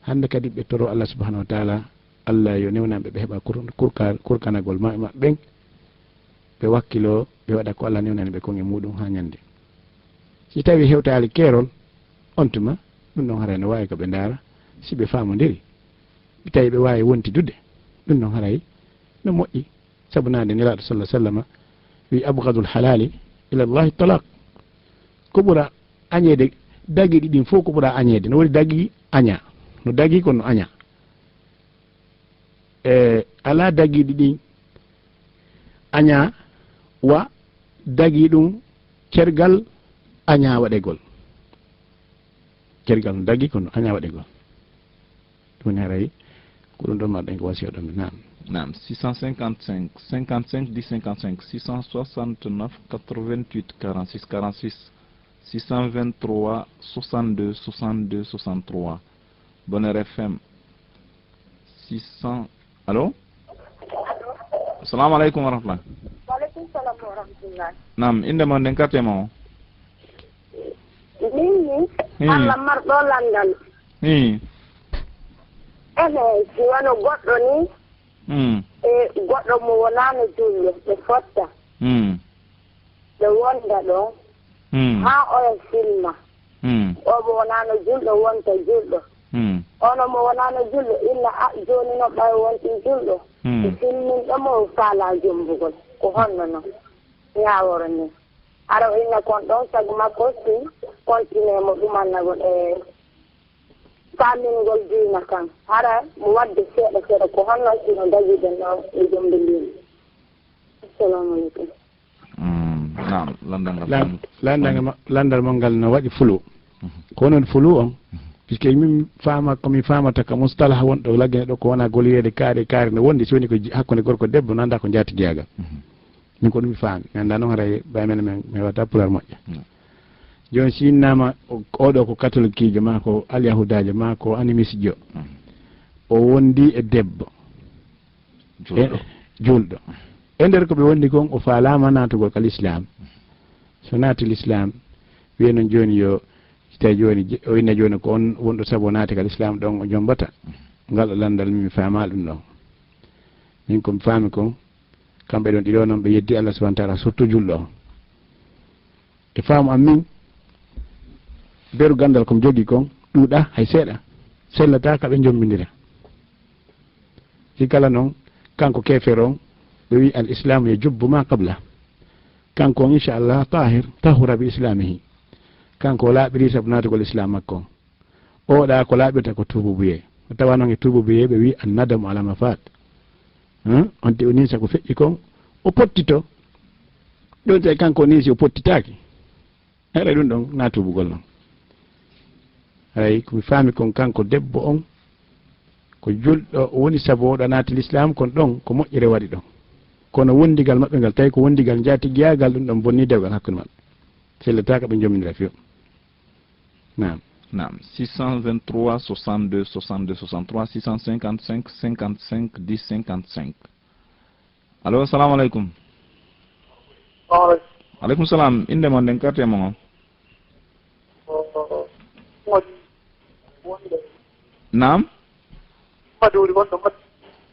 hannde kadi ɓe toro Allah subhanahu wa ta'ala, Allah yo newnan ɓe, ɓe heɓa kur-, kurka-, kurkanagol maɓɓe maɓɓe ɓen, ɓe wakkiloo, ɓe waɗa ko Allah newnani ɓe kon e muuɗum haa ñande. Si tawii hewtaali keerol, on tuma, ɗum ɗon haray no waawi ko ɓe ndaara, si ɓe faamondiri, ɓe tawi ɓe waawi wontidude, ɗum ɗon haray no moƴƴi. Sabu naade Nelaaɗo sallallahu alaihi wasallam wi, "Abghadul halali ila Allahi talaq." Ko ɓura añeede, dagiiɗi ɗin fof ko ɓura añeede. No woni dagii añaa. No dagii kono no añaa. E alaa dagiiɗi ɗin añaa wa dagii ɗum cergal añaa waɗegol. Cergal no dagii kono añaa waɗegol. Ɗum woni haray ko ɗum ɗon marɗen ko wasiya ɗon. Naam. Naam, six cent cinquante-cinq, cinquante-cinq, dix cinquante-cinq, six cent soixante-neuf, quatre-vingt-huit, quarante-six, quarante-six, six cent vingt-trois, soixante-deux, soixante-deux, soixante-trois. Bonheur F M, six cents. Allo? Assalamu alaikum wa rahmatullah. Wa alaikum salam wa rahmatullah. Naam, innde mon nden, quartier mon? Min ni, Hmm. Allah marɗo lanndal. Hmm. Ehe, si wano goɗɗo ni, Hmm. e goɗɗo mo wonaano julɗo, ɓe fotta. Hmm. Ɓe wonda ɗon. Hmm. Haa oya silma. Hmm. O mo wonaano julɗo wonta julɗo. Hmm. Ono mo wonaano julɗo, illa a, jooni no ɓay wonti julɗo. Hmm. O silminɗo mo o faalaa jombugol. Ko honno non? Ñaaworo ni. Hara o inna kon ɗon sago makko si continue mo ɗumannagol e faamingol diina kan. Hara mo wadde seeɗa seeɗa ko honno si no dagiɗen ɗo e jombi diina. Assalamu alaikum. Mm, naam, lanndal ngal Lan-, lanndal ngal ma-, lanndal mon ngal no waɗi fulu. Mhm. Ko onon fulu on, Mhm. puisque min faama, ko min faamata ka mustalah wonɗo laggine ɗo ko wona golireede kaari, kaari no wondi, so woni ko ji-, hakkunde gorko e debbo, no annda ko njaatigiyaagal. Mhm. Min ko ɗum mi faami. Mi annda noon haray ɓay men, men, mi heɓata pulaar moƴƴa. Mm. Jooni si innama o-, oɗo ko katolikiijo maa ko alyahudaajo maa ko animisjo. Mm. O wondi e debbo. Julɗo. E, julɗo. E nder ko ɓe wondi kon, o faalaama naatugol ka lislaam. So naati lislaam, wiye noon jooni yo, si tawi jooni je-, o inna jooni ko on wonɗo sabu o naati ka lislaam ɗon o jombata. Ngal ɗo lanndal min mi faamaa ɗum ɗon. Min ko mi faami kon, kamɓe ɗon ɗiɗo noon ɓe yeddi Allah subhanahu wa ta'ala, surtout julɗo on. E faamu am min, beru ganndal ko mi jogii kon, ɗuuɗa hay seeɗa, sellataa ka ɓe njombindira. Si kala noon, kanko keefeero on, ɓe wi al islamu yajubbu ma qabla. Kanko on, inchallah, tahir, tahura bi islamihi. Kanko o laaɓiri sabu naatugol islam makko on. Oɗa ko laaɓirta ko tuububuye. Ko tawa noon e tuububuye ɓe wi an nadamu ala ma faat. Hum? On te o ninsa ko feƴƴi kon, o pottito. Ɗon tawi kanko o ninsi o pottitaaki. Haray ɗum ɗon na tuubugol non. Haray ko mi faami kon, kanko debbo on ko julɗo woni, sabu oɗo naati lislaam kon ɗon ko moƴƴere waɗi ɗon. Kono wondigal maɓɓe ngal, tawi ko wondigal njaatigiyaagal, ɗum ɗon bonni dewgal hakkunde maɓɓe. Sellataaka ɓe jomminira fiyo. Naam. Naam. Six cent vingt-trois, soixante-deux, soixante-deux, soixante-trois, six cent cinquante-cinq, cinquante-cinq, dix, cinquante-cinq. Allo, assalamu aleykum. Aleykum salam. Innde mon nden, quartier mon on? Naam?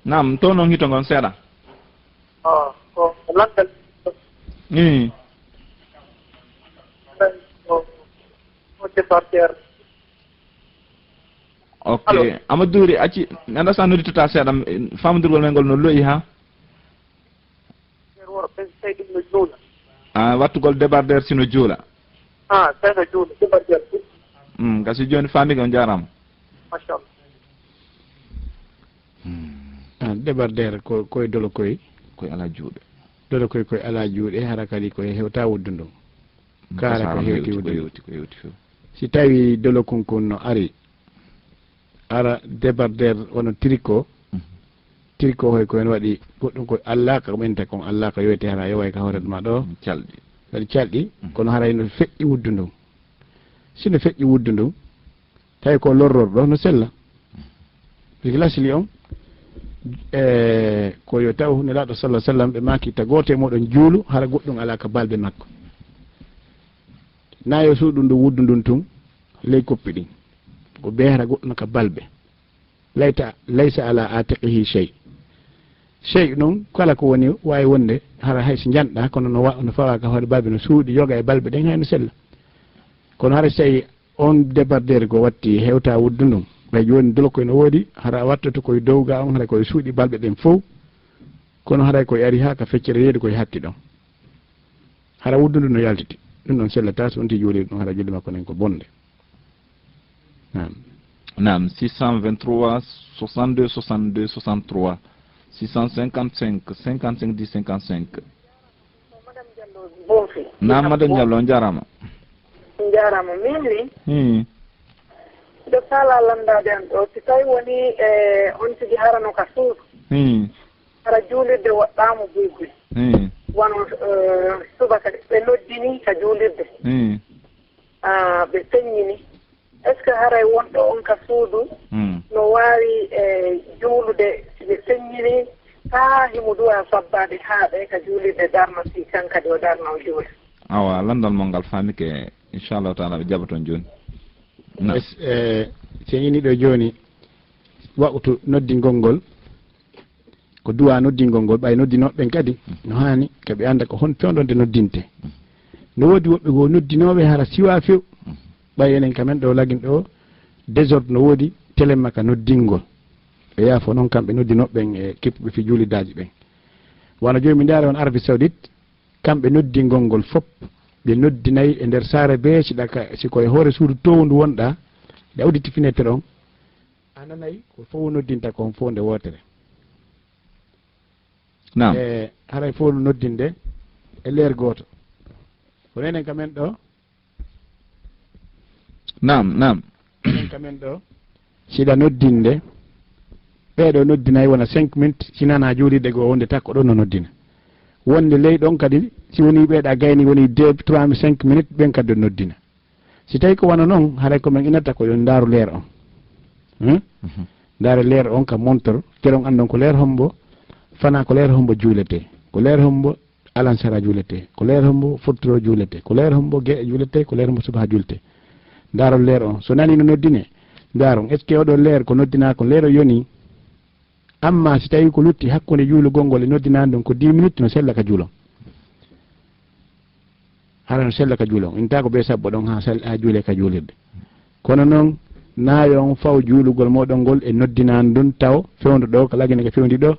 Naam, to non hito ngon seeɗa. Ii. Ok. Amadou Duri, acci, mi anndaa so a nodditata seeɗa, m-, faamodurgol men ngol no lo'i, haa? Worɓe, tawi ɗum no juula. Ah, wattugol débardeur si no juula. Ah, tawi no juula, débardeur. Mm, gasi jooni faamike, on jaaraama. Machallah. Hmm. Ah, débardeur ko, koye dolo koye. Koye alaa juuɗe. Dolo koye, koye alaa juuɗe, hara kadi koye hewta wuddu ndun. Mm, kaara ko hewti wuddu ndun. Ko hewti, ko hewti few. Si tawi dolo kun kun no ari, ara débardeur wano tricot. Mhm. Tricot hoy ko en waɗi goɗɗum ko allaka, ko ɓenta kon allaka, yowete hara yoway ka hoore ma ɗo. Mm, calɗi. Waɗi calɗi, mhm, kono haray no feƴƴi wuddu ndun. Si no feƴƴi wuddu ndun, tawi ko lorrorɗo no sella. Bigi lasli on, e, ko yo taw Nelaaɗo sallallahu alaihi wasallam ɓe maaki ta gooto e moɗon juulu, hara goɗɗum alaa ka balbe makko. Na yo suuɗu ndu wuddu ndun tun, ley koppi ɗin. Ko be hara goɗɗum ka balbe. Layta, laysa ala atiqihi shay. Shay non, kala ko woni, waawi wonde, hara hay si njanɗa, kono no wa-, no fawa ka hoore balbe, no suuɗi, yoga e balbe ɗen, hay no sella. Kono hara si tawi on débardeur go watti hewta wuddu ndun, ɓay jooni dolo koy no woodi, hara a wattoto koye dow ga on, hara koye suuɗi balbe ɗen fow, kono haray koye ari haa ka feccere reedu koye hatti ɗon. Hara wuddu ndun no yaltiti. Ɗum ɗon sellata, so on ti juuliri ɗum, hara julde makko nden ko bonde. Naam. Naam, six cent vingt-trois, soixante-deux, soixante-deux, soixante-trois, six cent cinquante-cinq, cinquante-cinq, dix, cinquante-cinq. Madame Diallo, bonfi. Naam, Madame Diallo, on jaaraama. On jaaraama. Min ni, hmm, nde faala lanndaade an ɗo, si tawi woni, e, on tigi harano ka suudu. Hmm. Hara juulirde woɗɗaama buy buy. Hmm. Wano, e, subaka ɓe noddini ka juulirde. Hmm. Ah, ɓe feññini. Est-ce que haray wonɗo on ka suudu, hmm, no waawi, e, juulude si ɓe feññini, haa himo duwa sabbaade haa ɓe ka juulirde darno, si kan kadi o darno o juula? Awa, lanndal mon ngal faamike, inchallahu taala, ɓe jaɓa toon jooni. Naam. Es-, e, si en ini ɗo jooni, waqtu noddingol ngol, ko duwa noddingol ngol, ɓay noddinooɓe ɓen kadi no haani ka ɓe annda ko hon fewndo nde noddinte. No woodi woɓɓe goo noddinooɓe hara siwaa few, ɓay enen ka men ɗo Lagine ɗo, désordre no woodi, telemma ka noddingol. Ɓe yaafo non kamɓe noddinooɓe ɓen e kippuɓe fi juulidaaji ɓen. Wano jooni mi ndaari on Arabie Saoudite, kamɓe noddingol ngol fop, ɓe noddinay e nder saare bee, si ɗa ka, si ko e hoore suudu towndu wonɗa, nde a udditi fenêtre on, a nanay ko fow noddinta kon fow nde wootere. Naam. E haray fow no noddinde e leer gooto. Kono enen ka men ɗo? Naam, naam. Enen ka men ɗo, si ɗa noddinde, ɓee ɗo noddinay wona cinq minutes, si nana juulirde goo wonde takko ɗon no noddina. Wonde ley ɗon kadi, si woni ɓee ɗa gayni woni deux, trois, cinq minutes, ɓen kadi no noddina. Si tawi ko wano non, haray ko men inata ko yo ndaaru leer on. Hmm? Mhm. Ndaare leer on ka montor, keɗon anndon ko leer hombo, fana ko leer hombo juulete, ko leer hombo alansara juulete, ko leer hombo fottoro juulete, ko leer hombo geɗe juulete, ko leer hombo subaha juulete. Ndaaron leer on. So nani no noddine, ndaaron, est-ce que oɗo leer ko noddina ko leer o yoni? Amma si tawi ko lutti hakkunde juulugol ngol e noddinaande ɗum ko dix minutes, no sella ka juulon. Hara no sella ka juulon. Inta ko be sabbo ɗon haa sal-, haa juule ka juulirde. Kono non, naayo on faw juulugol moɗon ngol e noddinaande ɗum taw fewndo ɗo, ka Lagine ka fewndi ɗo,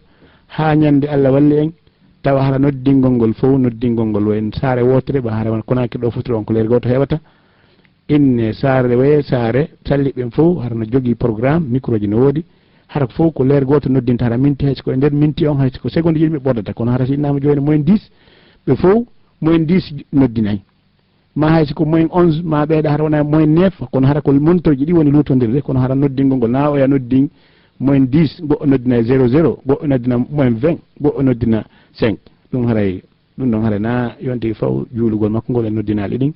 haa ñande Allah walli en, tawa hara noddingol ngol fow, noddingol ngol wo en saare wootere, ba hara won Konaakiri ɗo fotiri on ko leer gooto heɓata. Inne saare wee saare, salli ɓen fow, hara no jogii programme, microji no woodi, hara ko fow ko leer gooto noddinta, hara minti, hay so ko e nder minti on, hay so ko seconde ji ɓe ɓoddata, kono hara si innama jooni moins dix, ɓe fow moins dix noddinay. Ma hay si ko moins onze, ma ɓeyda hara wona moins neuf, kono hara ko montoji ɗi woni lutondirde, kono hara noddingol ngol, na oya nodding moins dix, goɗɗo noddina zéro zéro, goɗɗo noddina moins vingt, goɗɗo noddina cinq. Ɗum haray, ɗum ɗon haray na yonti faw juulugol makko ngol e noddinaali ɗin,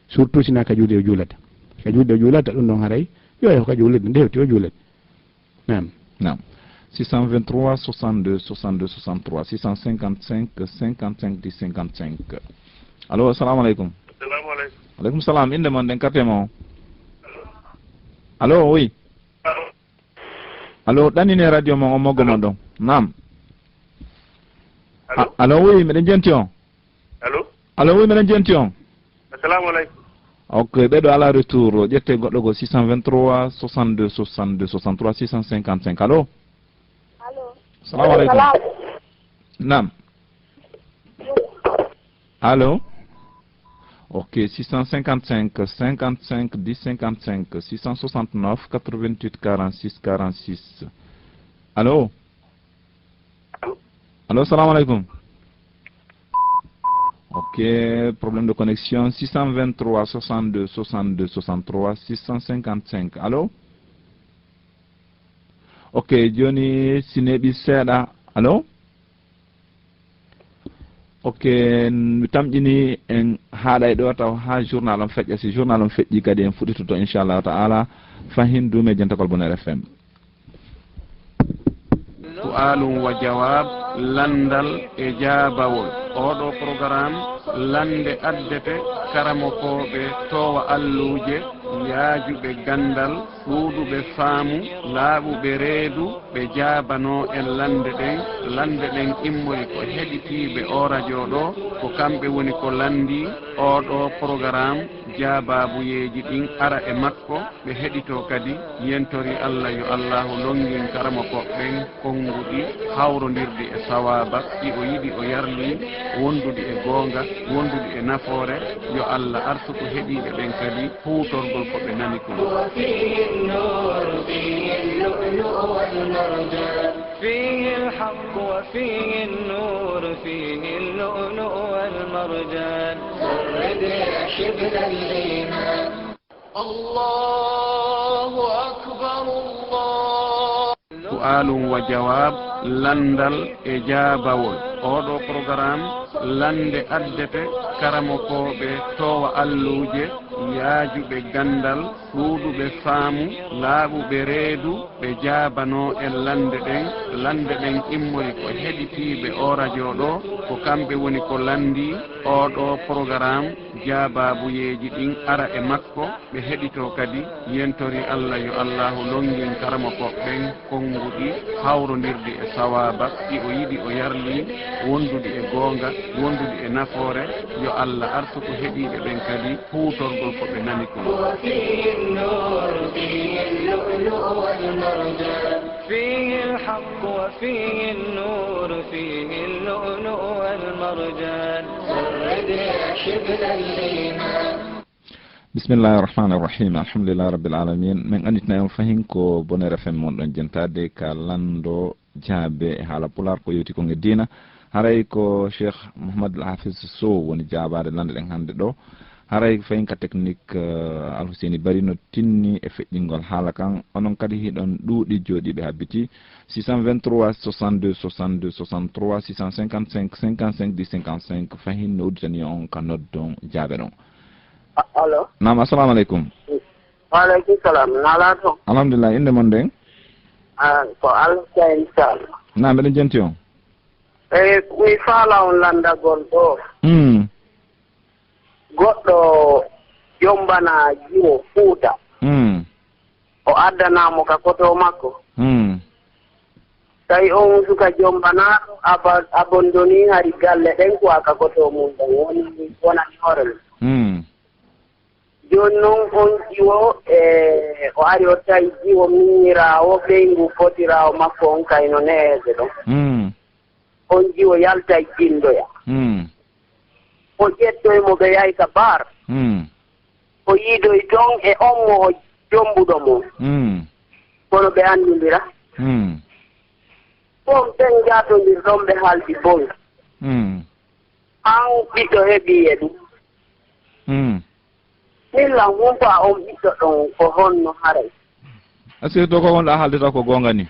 surtout sina ka juulde o juulata. Ka juulde o juulata, ɗum ɗon haray, yo, yo ka juulde ɗin, ndewti o juulata. Naam. Naam. Six cent vingt-trois, soixante-deux, soixante-deux, soixante-trois, six cent cinquante-cinq, cinquante-cinq, dix, cinquante-cinq. Allo, assalamu aleykum. Assalamu aleykum. Aleykum salam. Innde mon, ɗen quartier mon. Allo, oui. Allo, ɗannine radio mon, o moggo mon ɗon. Naam. Allo? A-, allo, oui, miɗen jenti on. Allo? Allo, oui, miɗen jenti on. Assalamu aleykum. Ok, ɓeɗo ala retour. Ƴette goɗɗo go, six cent vingt-trois, soixante-deux, soixante-deux, soixante-trois, six cent cinquante-cinq. Allo? Allo? Salamu aleykum. Salam. Naam. Allo? Ok, six cent cinquante-cinq, cinquante-cinq, dix, cinquante-cinq, six cent soixante-neuf, quatre-vingt-huit, quarante-six, quarante-six. Allo? Allo, salamu aleykum. Ok, problème de connexion, six cent vingt-trois, soixante-deux, soixante-deux, soixante-trois, six cent cinquante-cinq. Allo? Ok, joni si neeɓi seeɗa. Allo? Ok, mi tamƴini en haaɗay ɗo taw haa journal on feƴƴa. Si journal on feƴƴi kadi en fuɗɗitoto inchallahu ta'ala fahin duume jentagol Boner F M. Su'aalun wa jawaab, lanndal e jaabawol. Ooɗo programme lannde addete karamokooɓe toowa alluuje, yaajuɓe ganndal, ɗuuɗuɓe faamu, laaɓuɓe reedu, ɓe jaabanoo en lannde ɗen. Lannde ɗen immoy ko heɗitiiɓe oo radio ɗoo, ko kamɓe woni ko lanndii ooɗo programme, jaabaabuyeeji ɗin ara e makko. Ɓe heɗitoo kadi, yentori Alla yo Allaahu lonngin karamokooɓe ɓen konnguɗi hawrondirɗi e sawaaba, ɗi o yiɗi o yarlii, wonduɗi e goonga, wonduɗi e nafoore. Yo Alla arsuku heɗiiɓe ɓen kadi huutorgol ko ɓe nani kon. وفيه النور، فيه اللؤلؤ والمرجان. فيه الحق وفيه النور، فيه اللؤلؤ والمرجان. غرد يا شبل الإيمان. الله أكبر، الله. Su'aalun wa jawaab, lanndal e jaabawol. Ooɗo programme, lannde addete karamokooɓe toowa alluuje, yaajuɓe ganndal, ɗuuɗuɓe faamu, laaɓuɓe reedu, ɓe jaabanoo en lannde ɗen. Lannde ɗen immoy ko heɗitiiɓe oo radio ɗoo, ko kamɓe woni ko lanndii ooɗo programme, jaabaabuyeeji ɗin ara e makko. Ɓe heɗitoo kadi, yentori Alla yo Allaahu lonngin karamokooɓe ɓen konnguɗi hawrondirɗi e sawaaba, ɗi o yiɗi o yarlii, wonduɗi e goonga, wonduɗi e nafoore. Yo Alla arsuku heɗiiɓe ɓen kadi huutorgol ko ɓe nani kon. وفيه النور، فيه اللؤلؤ والمرجان. فيه الحق وفيه النور، فيه اللؤلؤ والمرجان. غرد يا شبل الإيمان. Bismillahi rahmani rahim. Alhamdulillahi rabbil alamin. Min annditna on fahin ko Boner F M mon ɗon jentade ka lanndo jaabe e haala Pulaar ko yewti kon e diina. Haray ko Cheikh Mouhamadou Hafiz Sow woni jaabaade lannde ɗen hannde ɗo. Haray fahin ka technique, eh, Alhuseni Bari no tinni e feƴƴingol haala kan. Onon kadi hiɗon ɗuuɗi jooɗiiɓe habbiti. Six cent vingt-trois, soixante-deux, soixante-deux, soixante-trois, six cent cinquante-cinq, cinquante-cinq, dix, cinquante-cinq. Fahin no udditani on ka noddon jaabe ɗon. A-, allo? Naam, assalamu aleykum. Wa aleykum salam. Nalaa toon? Alhamdulillah, innde mon nden? Ah, ko Alhussein Sall. Naam, mbeɗen jenti on. E, mi faala on lanndagol ɗo. Mm. Goɗɗo jombana jiwo Fuuta. Mm. O addana mo ka koto makko. Mm. Tawi on suka jombanaaɗo aba-, abondoni hari galle ɗen ko a ka koto mum ɗon woni, wonani hoore mum. Mm. Jooni noon on jiwo, e, o ari o tawi jiwo miñiraawo ɓeyngu fotiraawo makko on kayno ne'eede ɗon. Mm. On jiwo yaltay jindoya. Mm. O ƴettoy mo ɓe yahay ka bar. Mm. O yiidoy toon e on mo o jombuɗo mo. Mm. Kono ɓe anndindira. Mm. Ɗon ɓen njaatondir ɗon ɓe haaldi boy. Mm. An ɓiɗɗo heɓi e ɗum. Mm. Min lan, won ko a on ɓiɗɗo ɗon, ko honno haray? A sirto ko wonɗo a haaldata ko goonga ni?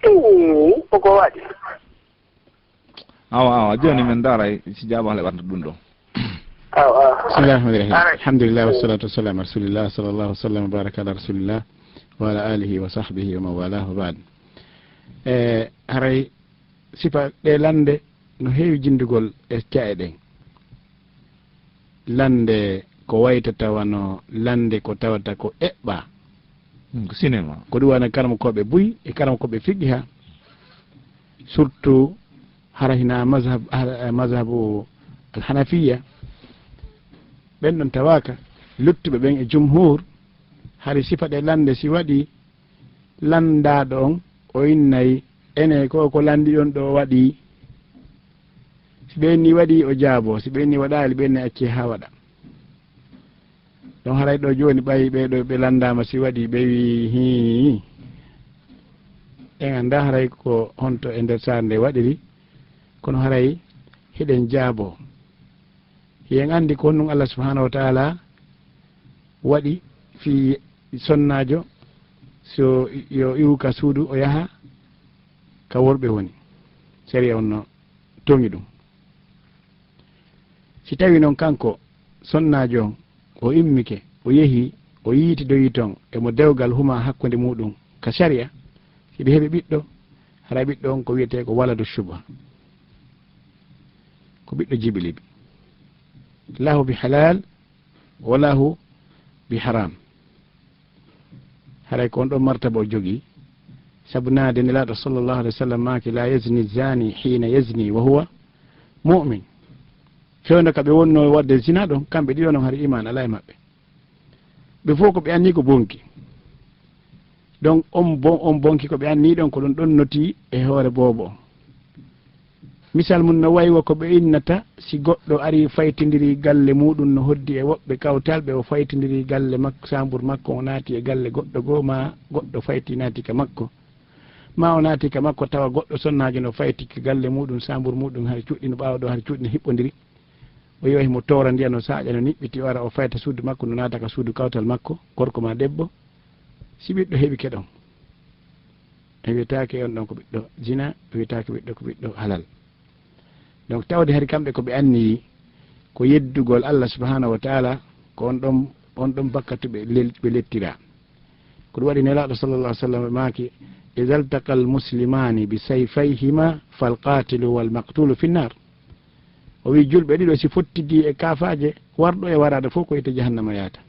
Ii, koko waɗi. Awa, awa, jooni min ndaaray si jaabo hale ɓarta ɗum ɗo. Awa, awa. Bismillahir rahmanir rahim. Alhamdulillah, wassalatu wassalamu ala rasulillah, sallallahu sallam wa baraka ala rasulillah, wa ala alihi wa sahbihi wa man walah, wa ba'd. E, haray sifa ɗe lande no heewi jindugol e ca'e ɗen. Lande ko waytata wano lande ko tawata ko eɓɓa. Hmm, ko cinéma. Ko ɗum wona karamokooɓe buy e karamokooɓe fiqiha, surtout hara hina mazhab, hara, eh, mazhabu al-Hanafiya. Ɓen ɗon tawaaka, luttuɓe ɓen e jumhur, hari sifa ɗe lande si waɗi, landaaɗo on, o innay, ene ko, ko landi ɗon ɗo waɗi. Si ɓe inni waɗi, o jaabo. Si ɓe inni waɗaali, ɓe inni acce haa waɗa. Ɗon haray ɗo jooni ɓay ɓe ɗo ɓe landaama si waɗi, ɓe wi hii. En anndaa haray ko honto e nder saare nde waɗiri, kono haray hiɗen jaabo. Hiɗen anndi ko honɗum Allah subhanahu wa ta'ala waɗi fii sonnaajo, so yo iwu ka suudu o yaha ka worɓe woni. Sariya on no toŋi ɗum. Si tawi non kanko sonnaajo on, o immike, o yehi, o yiitidoyi ton e mo dewgal huma hakkunde muɗum ka sariya, si ɓe heɓi ɓiɗɗo, hara ɓiɗɗo on ko wiyetee ko waladu shubha. Ko ɓiɗɗo jibilibi. Lahu bi halal, wa lahu bi haram. Haray ko on ɗon martaba o jogii. Sabu naade Nelaaɗo sallallahu alaihi wa sallam maaki, "La yazni zani hina yazni wa huwa mu'min." Fewndo ka ɓe wonnoo waɗde zina ɗon, kamɓe ɗiɗo non hari iman alaa e maɓɓe. Ɓe fof ko ɓe anni ko bonki. Donc, on bon, on bonki ko ɓe anni ɗon, ko ɗum ɗon noti e hoore boobo on. Misal mum no wayi wo ko ɓe innata, si goɗɗo ari faytindiri galle muɗum no hoddi e woɓɓe kawtal ɓe, o faytindiri galle makko, saambur makko, o naati e galle goɗɗo goo, ma goɗɗo fayti naati ka makko, ma o naati ka makko tawa goɗɗo sonnaajo no fayti ka galle muɗum, saambur muɗum hari cuuɗi no ɓaawo ɗo hari cuuɗi no hiɓɓondiri, o yiwa himo toora ndiya no saaƴa no niɓɓiti, o ara o fayta suudu makko no naata ka suudu kawtal makko, gorko ma debbo, si ɓiɗɗo heɓike ɗon. E wiyetaake on ɗon ko ɓiɗɗo zina, e wiyetaake ɓiɗɗo ko ɓiɗɗo halal. Donc, tawde hari kamɓe ko ɓe anniyi ko yeddugol Allah subhanahu wa ta'ala, ko on ɗon, on ɗon bakkatu ɓe lel-, ɓe lettira. Ko ɗum waɗi Nelaaɗo sallallahu alaihi wa sallam maaki, "Iza iltaqa al-muslimani bi sayfayhima fal qatilu wal maqtulu fi nnar." O wi, "Julɓe ɗiɗo si fottidi e kaafaaje, warɗo e waraaɗo fof ko yiite jahannama yaata."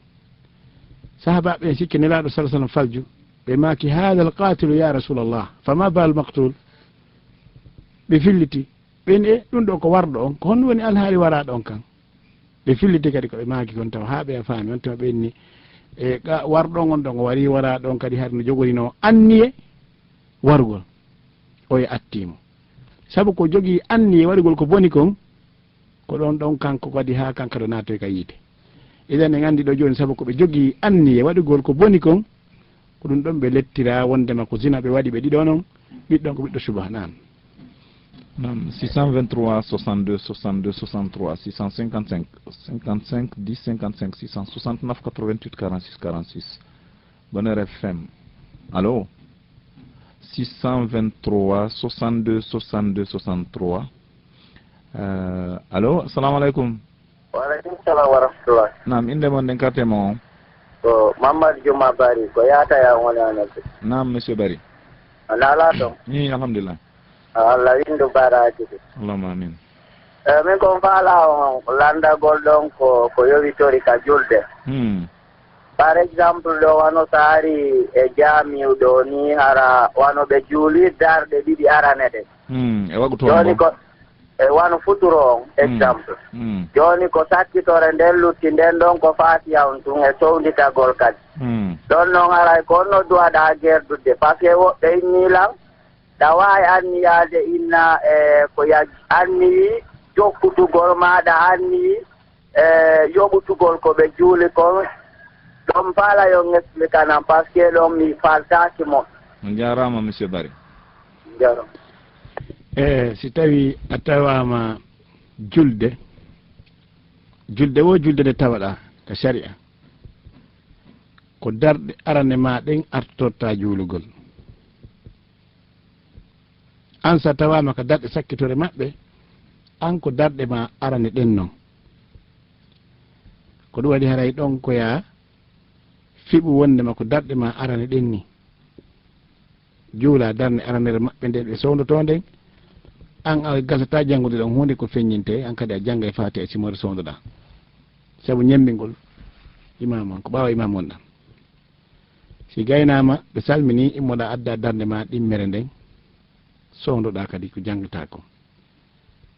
Sahaabaaɓe ɓen sikki Nelaaɗo sallallahu alaihi wa sallam falju, ɓe maaki, "Hadha al-qatilu ya Rasulallah, fama balu al-maqtul?" Ɓe filliti, ɓe inni, "E, ɗum ɗo ko warɗo on, ko honno woni alhaali waraaɗo on kan?" Ɓe filliti kadi ko ɓe maaki kon tawa, haa ɓe a faami, on tuma ɓe inni, "E, ka warɗo on on ɗon, o warii waraaɗo on kadi hari no jogorinoo anniye warugol, o e attii mo." Sabu ko jogii anniye warugol ko boni kon, ko ɗon ɗon kanko kadi haa kanka ɗo naatoy ka yiite. Idan en anndi ɗo jooni, sabu ko ɓe jogii anniye waɗugol ko boni kon, ko ɗum ɗon ɓe lettira wondema ko zina ɓe waɗi ɓe ɗiɗo non, ɓiɗɗon ko ɓiɗɗo subaha, naam. Naam, six cent vingt-trois soixante-deux soixante-deux soixante-trois, six cent cinquante-cinq cinquante-cinq dix cinquante-cinq, six cent soixante-neuf quatre-vingt-huit quarante-six quarante-six. Bonheur F M. Allo? Six cent vingt-trois soixante-deux soixante-deux soixante-trois. Euh, allo, assalamu alaikum. Wa alaikum salam wa rahmatullah. Naam, inde mon nden, quartier mon on? Ko Mamadou Juma Bari, ko yaata ya woni anete. Naam, monsieur Bari. A naalaa ton? Ni, alhamdulillah. Allah windu baraaji ɗi. Allahumma amin. Eh, min kon faala on landagol ɗon ko, ko yowitori ka julde. Hmm. Par exemple, ɗo wano saari e jaamiu ɗo ni, hara wano ɓe juuli darɗe ɗiɗi arane ɗe. Hmm, e waɗu toon jooni bo. Ko, e wano futuro on, hmm, exemple. Hmm. Jooni ko sakkitore nden lutti nden ɗon ko faatiya on tun e sownditagol kadi. Hmm. Ɗon non haray ko on noddu haɗa gerdude, parce que woɓɓe inni lan, Ɗa waawi anniyaade inna, e ko ya anniyi jokkutugol maa ɗa anniyi, e yoɓutugol ko ɓe juuli kon. Ɗon faala yon explique nan, parce que ɗon mi faltaaki mo. On jaaraama, monsieur Bari. Jaaraama. E si tawi a tawaama julde, julde wo julde nde tawaɗaa, ka sariya, ko darɗe arane ma ɗen artorta juulugol. An sa tawaama ka darɗe sakkitore maɓɓe, an ko darɗe ma arane ɗen non. Ko ɗum waɗi haray ɗon ko ya fiɓu wondema ko darɗe ma arane ɗen ni. Juula darnde aranere maɓɓe nden ɓe sowndotoo nden, an a gasata janngude ɗon huunde ko feññinte, an kadi a janngay faati e simore sowndoɗaa. Sabu ñemmbingol imaamu on, ko ɓaawo imaamu on ɗan. Si gaynaama, ɓe salminii, immoɗaa adda darnde ma ɗimmere nden, sowndoɗaa kadi ko janngataa kon.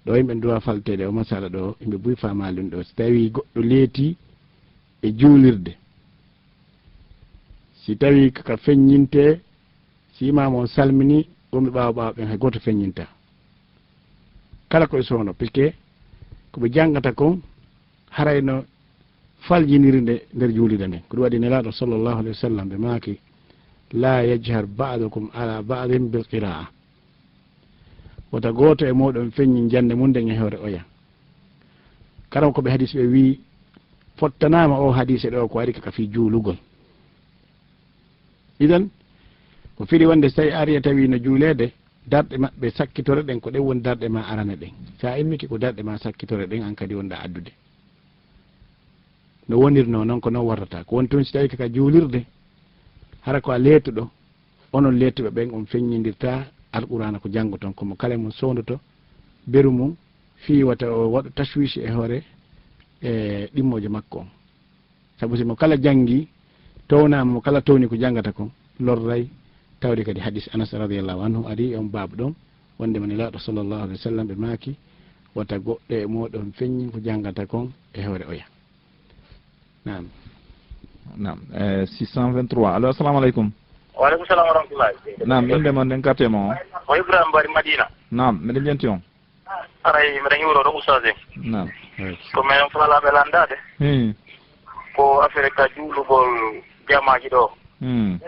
Ɗo yimɓe duwa falteede o masala ɗo, yimɓe buy faamaali ɗum ɗo. Si tawii goɗɗo leetii e juulirde, si tawii ka feññinte, si imaamu on salminii, wonɓe ɓaawo ɓaawo ɓen hay gooto feññintaa. Kala ko e sowno, puisque ko ɓe janngata kon, haray no faljiniri nde nder juulirde nden. Ko ɗum waɗi Nelaaɗo sallallahu alayhi wa sallam ɓe maaki, "La yajhar ba'dukum ala ba'din bil qira'a." Wota gooto e mooɗon feññin jannde mum nden e hoore oya. Kala ko ɓe hadis ɓe wii, fottanaama o hadise ɗo ko ari ka fii juulugol. Idan, ko firi wonde so tawi ari e tawi no juuleede, darɗe maɓɓe sakkitore ɗen, ko ɗen woni darɗe ma arane ɗen. Sa immike ko darɗe ma sakkitore ɗen, an kadi wonɗa addude. No wonirnoo noon, ko noon warrata. Ko woni toon si tawi ka juulirde, hara ko a leetuɗo, onon leetuɓe ɓen on feññindirta Alqur'aana ko janngoton, ko mo kala mum sowndoto beru mum fii wata o waɗu tashwishi e hoore e ɗimmoojo makko on. Sabu si mo kala janngi, townaama mo kala towni ko janngata kon, lorray tawde kadi hadis Anas radiyallahu anhu ari e on baabu ɗon, wonde mo Nelaaɗo sallallahu alaihi wa sallam ɓe maaki, wata goɗɗo e mooɗon feññin ko janngata kon e hoore oya. Naam. Naam, eh, six cent vingt-trois. Allo, assalamu alaikum. Wa alaikum salam wa rahmatullahi. Naam, innde mon nden, quartier mon. Ko Ibrahim Bari Madina. Naam, miɗen jenti on. Aray, miɗen yuuro ɗo, Oustaz en. Naam. Ko minen faalaaɓe lanndaade. Hmm. Ko affaire ka juulugol jamaaji ɗo. Hmm.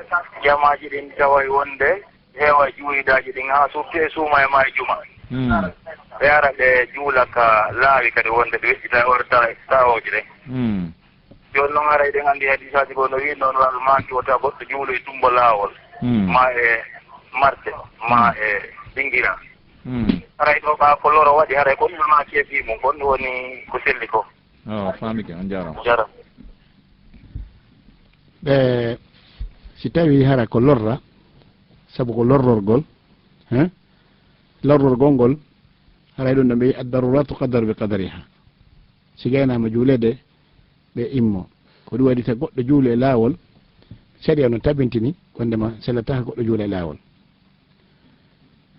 Jamaaji ɗin taway wonde heewa juulidaaji ɗin, haa surtout e suuma e maa e juma. Hmm. Ɓe ara ɓe juula ka laawi kadi wonde ɓe weƴƴita hoore ta-, taawooje ɗen. Hmm. Jooni noon, haray eɗen anndi hadisaaji goo no wiyi noon, wano maaki wota goɗɗo juulo e tummbo laawol, hmm, ma e marché, ma, hmm, e dingira. Hmm. Haray ɗo ɓaa ko loro waɗi, haray ko ɗum maaki e fii mum, ko ɗum woni ko selli ko. Oh, faamike, on jaaraama. Jaaraama. Ɓe, si tawii hara ko lorra, sabu ko lorrorgol, hein? Lorrorgol ngol, haray ɗum ɗo ɓe wiyi, "Ad-daruratu tuqaddaru bi qadariha." Si gaynaama juuleede, ɓe immo. Ko ɗum waɗi, so goɗɗo juulu e laawol, sariya no tabintini, wondema sellata ko goɗɗo juula e laawol.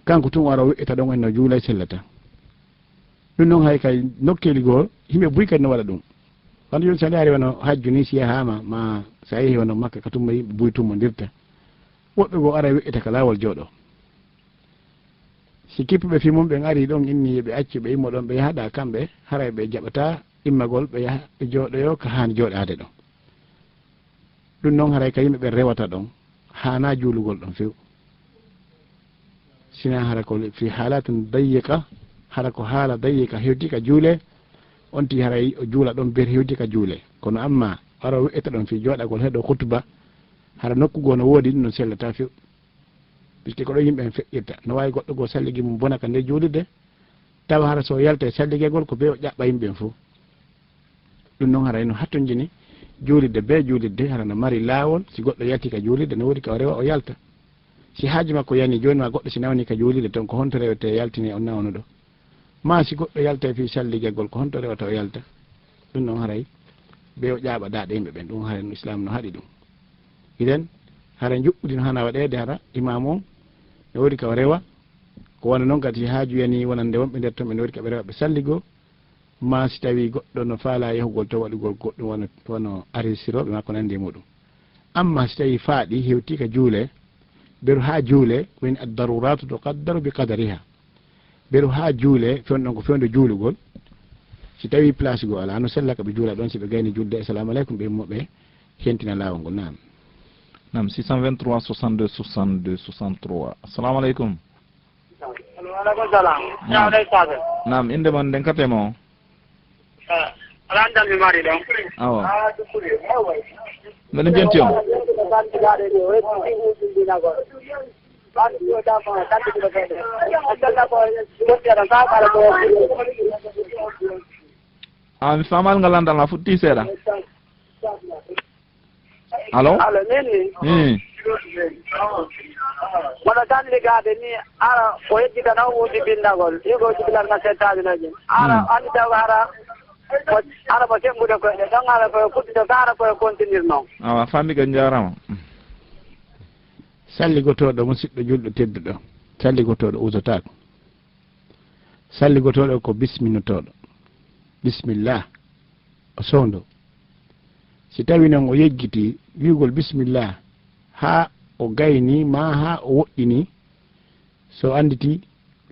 Kanko tun wara o wi'ita ɗon, en no juula e sellata. Ɗum noon, hay kay nokkeeli goo, yimɓe buy kadi no waɗa ɗum. Wano jooni, so a ndaari wano hajju ni, si yahaama, ma so a yehi wano Makka, ka tumma yimɓe buy tummondirta. Woɓɓe goo ara wi'ita ka laawol jooɗo. Si kippuɓe fii mum ɓen arii ɗon, inni yo ɓe accu, ɓe immo ɗon, ɓe yahaɗa kamɓe, haray ɓe jaɓataa immagol, ɓe yaha, ɓe jooɗoyoo ka haani jooɗaade ɗon. Ɗum noon, haray ka yimɓe ɓen rewata ɗon, haanaa juulugol ɗon few. Sinaa hara ko fii haalatin dayyiqa, hara ko haala dayyiqa hewti ka juulee, on tigi haray o juula ɗon ber hewti ka juulee. Kono amma, wara o wi'ata ɗon fii jooɗagol heɗo khutba, hara nokku goo no woodi, ɗum no sellataa few. Puisque ko ɗo yimɓe ɓen feƴƴirta. No waawi goɗɗo goo salligi mum bona ka nder juulirde, tawa hara so yalta e salligegol ko bee o ƴaɓɓa yimɓe ɓen fow. Ɗum noon haray no hattonjini juulirde bee juulirde, hara no mari laawol, si goɗɗo yalti ka juulirde, no woodi ka o rewa o yalta. Si haaju makko yani jooni ma goɗɗo si nawni ka juulirde ton, ko honto rewete yaltine on nawnuɗo? Ma si goɗɗo yalta e fii salligegol, ko honto rewata o yalta? Ɗum noon haray bee o ƴaɓɓa daaɗe yimɓe ɓen, ɗum haray no Islaam no haɗi ɗum. Idan, hara njuɓɓudi no hana waɗeede, hara imaamu on, no woodi ka o rewa, ko wano noon kadi haaju yani wonande wonɓe nder ton, ɓe no woodi ka ɓe rewa ɓe salligoo, ma si tawii goɗɗo no faalaa yahugol to waɗugol goɗɗum wano, wano arisirooɓe maa ko nanndi e muuɗum. Amma si tawii faaɗi hewtii ka juulee, beru haa juulee, ko woni ad-daruratu tuqaddaru bi qadariha. Beru haa juulee, fewndo ɗon ko fewndo juulugol. Si tawii place goo alaa, no sella ka ɓe juula ɗon, si ɓe gayni julde, "Assalamu aleykum," ɓe immo ɓe hentina laawol ngol. Naam. Naam, six cent vingt-trois soixante-deux soixante-deux soixante-trois. Assalamu aleykum. Wa aleykum salam. Naam. Naam, innde mon nden, quartier mon? Eh, Ala andan mi mari ɗon. Awa. Mbeɗa jenti on. Awa, mi famal ngal landal ma futti seeɗa. Allo? Allo, min ni? Hmm. Moɗo tan ligade ni, ara o yejjita nawuji bindagol, yugo jibilal ma settaaji naji. Ara hmm. Andi taw ara ara mo sembude koyɗe ɗon, ara koye kuddude ko ara koye kontinir noon. Awa, fammi ko jarama. Salligotooɗo musidɗo julɗo tedduɗo, salligotooɗo usotaako. Salligotooɗo ko bisminotooɗo. Bismillah. O soondo. Si tawi noon o yejjiti wi'ugol bismillah haa o gayni maa haa o woɗɗini, so annditi,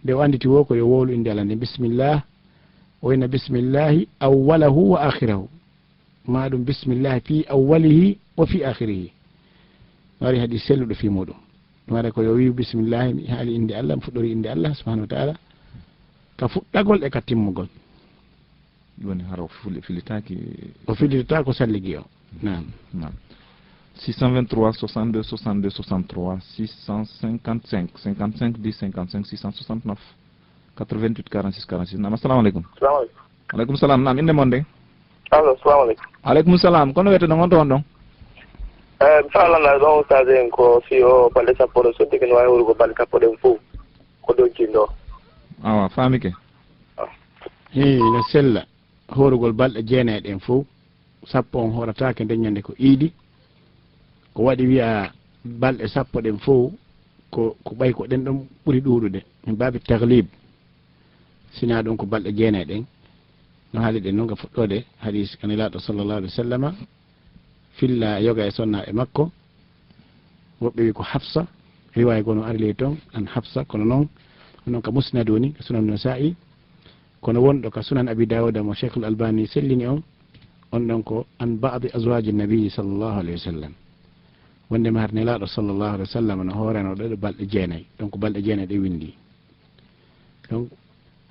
nde o annditi wo ko yo wowlu innde Allah nde bismillah, o inna bismillahi awwalahu wa akhirahu. Ma ɗum bismillahi fi awwalihi wa fi akhirihi. No ari hadis selluɗo fi muɗum. Ɗum waɗa ko yo wi'u bismillahi, mi haali innde Allah, mi fuɗɗori innde Allah subhanahu wa ta'ala, ka fuɗɗagol e ka timmugol. Ɗum woni hara o fili- filitaaki. O filitata ko salligi o. Naam. Naam. six cent vingt-trois soixante-deux soixante-deux soixante-trois six cent cinquante-cinq cinquante-cinq dix cinquante-cinq six cent soixante-neuf quatre-vingt-huit quarante-six quarante-six. Naam, assalamu aleykum. Salamu aleykum. Aleykum salam. Naam, innde mon de? Allo, salamu aleykum. Aleykum salam. Kono wiyete ɗon on to on ɗon? Eh, mi falanaa ɗon ustaas en ko si o balɗe sappo ɗo sotti, kene waawi hawrugo balɗe sappo ɗen fof ko ɗon cinɗo. Awa, faamike. Hii, no sella horugol balɗe jeenay ɗen fof. Sappo on horataake nden ñande ko iidi. Ko waɗi wiya balɗe sappo ɗen fof ko, ko ɓay ko ɗen ɗon ɓuri ɗuuɗude. Min baabi taglib. Sinaa ɗum ko balɗe jeenay ɗen. No haali ɗen noon ka fuɗɗoode hadis ka Nelaaɗo sallallahu alaihi wa sallama. Filla yoga e sonnaaɓe makko. Woɓɓe wi ko Hafsa. Riwaaya goo no ari ley toon, an Hafsa, kono noon, noon ka Musnad woni, ka Sunan Nasaa'i, kono wonɗo ka Sunan Abi Daawuda mo Cheikhul Albani sellini on, on ɗon ko an ba'di azwaaji Nabi sallallahu alaihi wa sallam. Wonde ma har Nelaaɗo sallallahu alaihi wa sallam no hooranoo ɗo balɗe jeenay, ɗon ko balɗe jeenay ɗe winndi. Donc,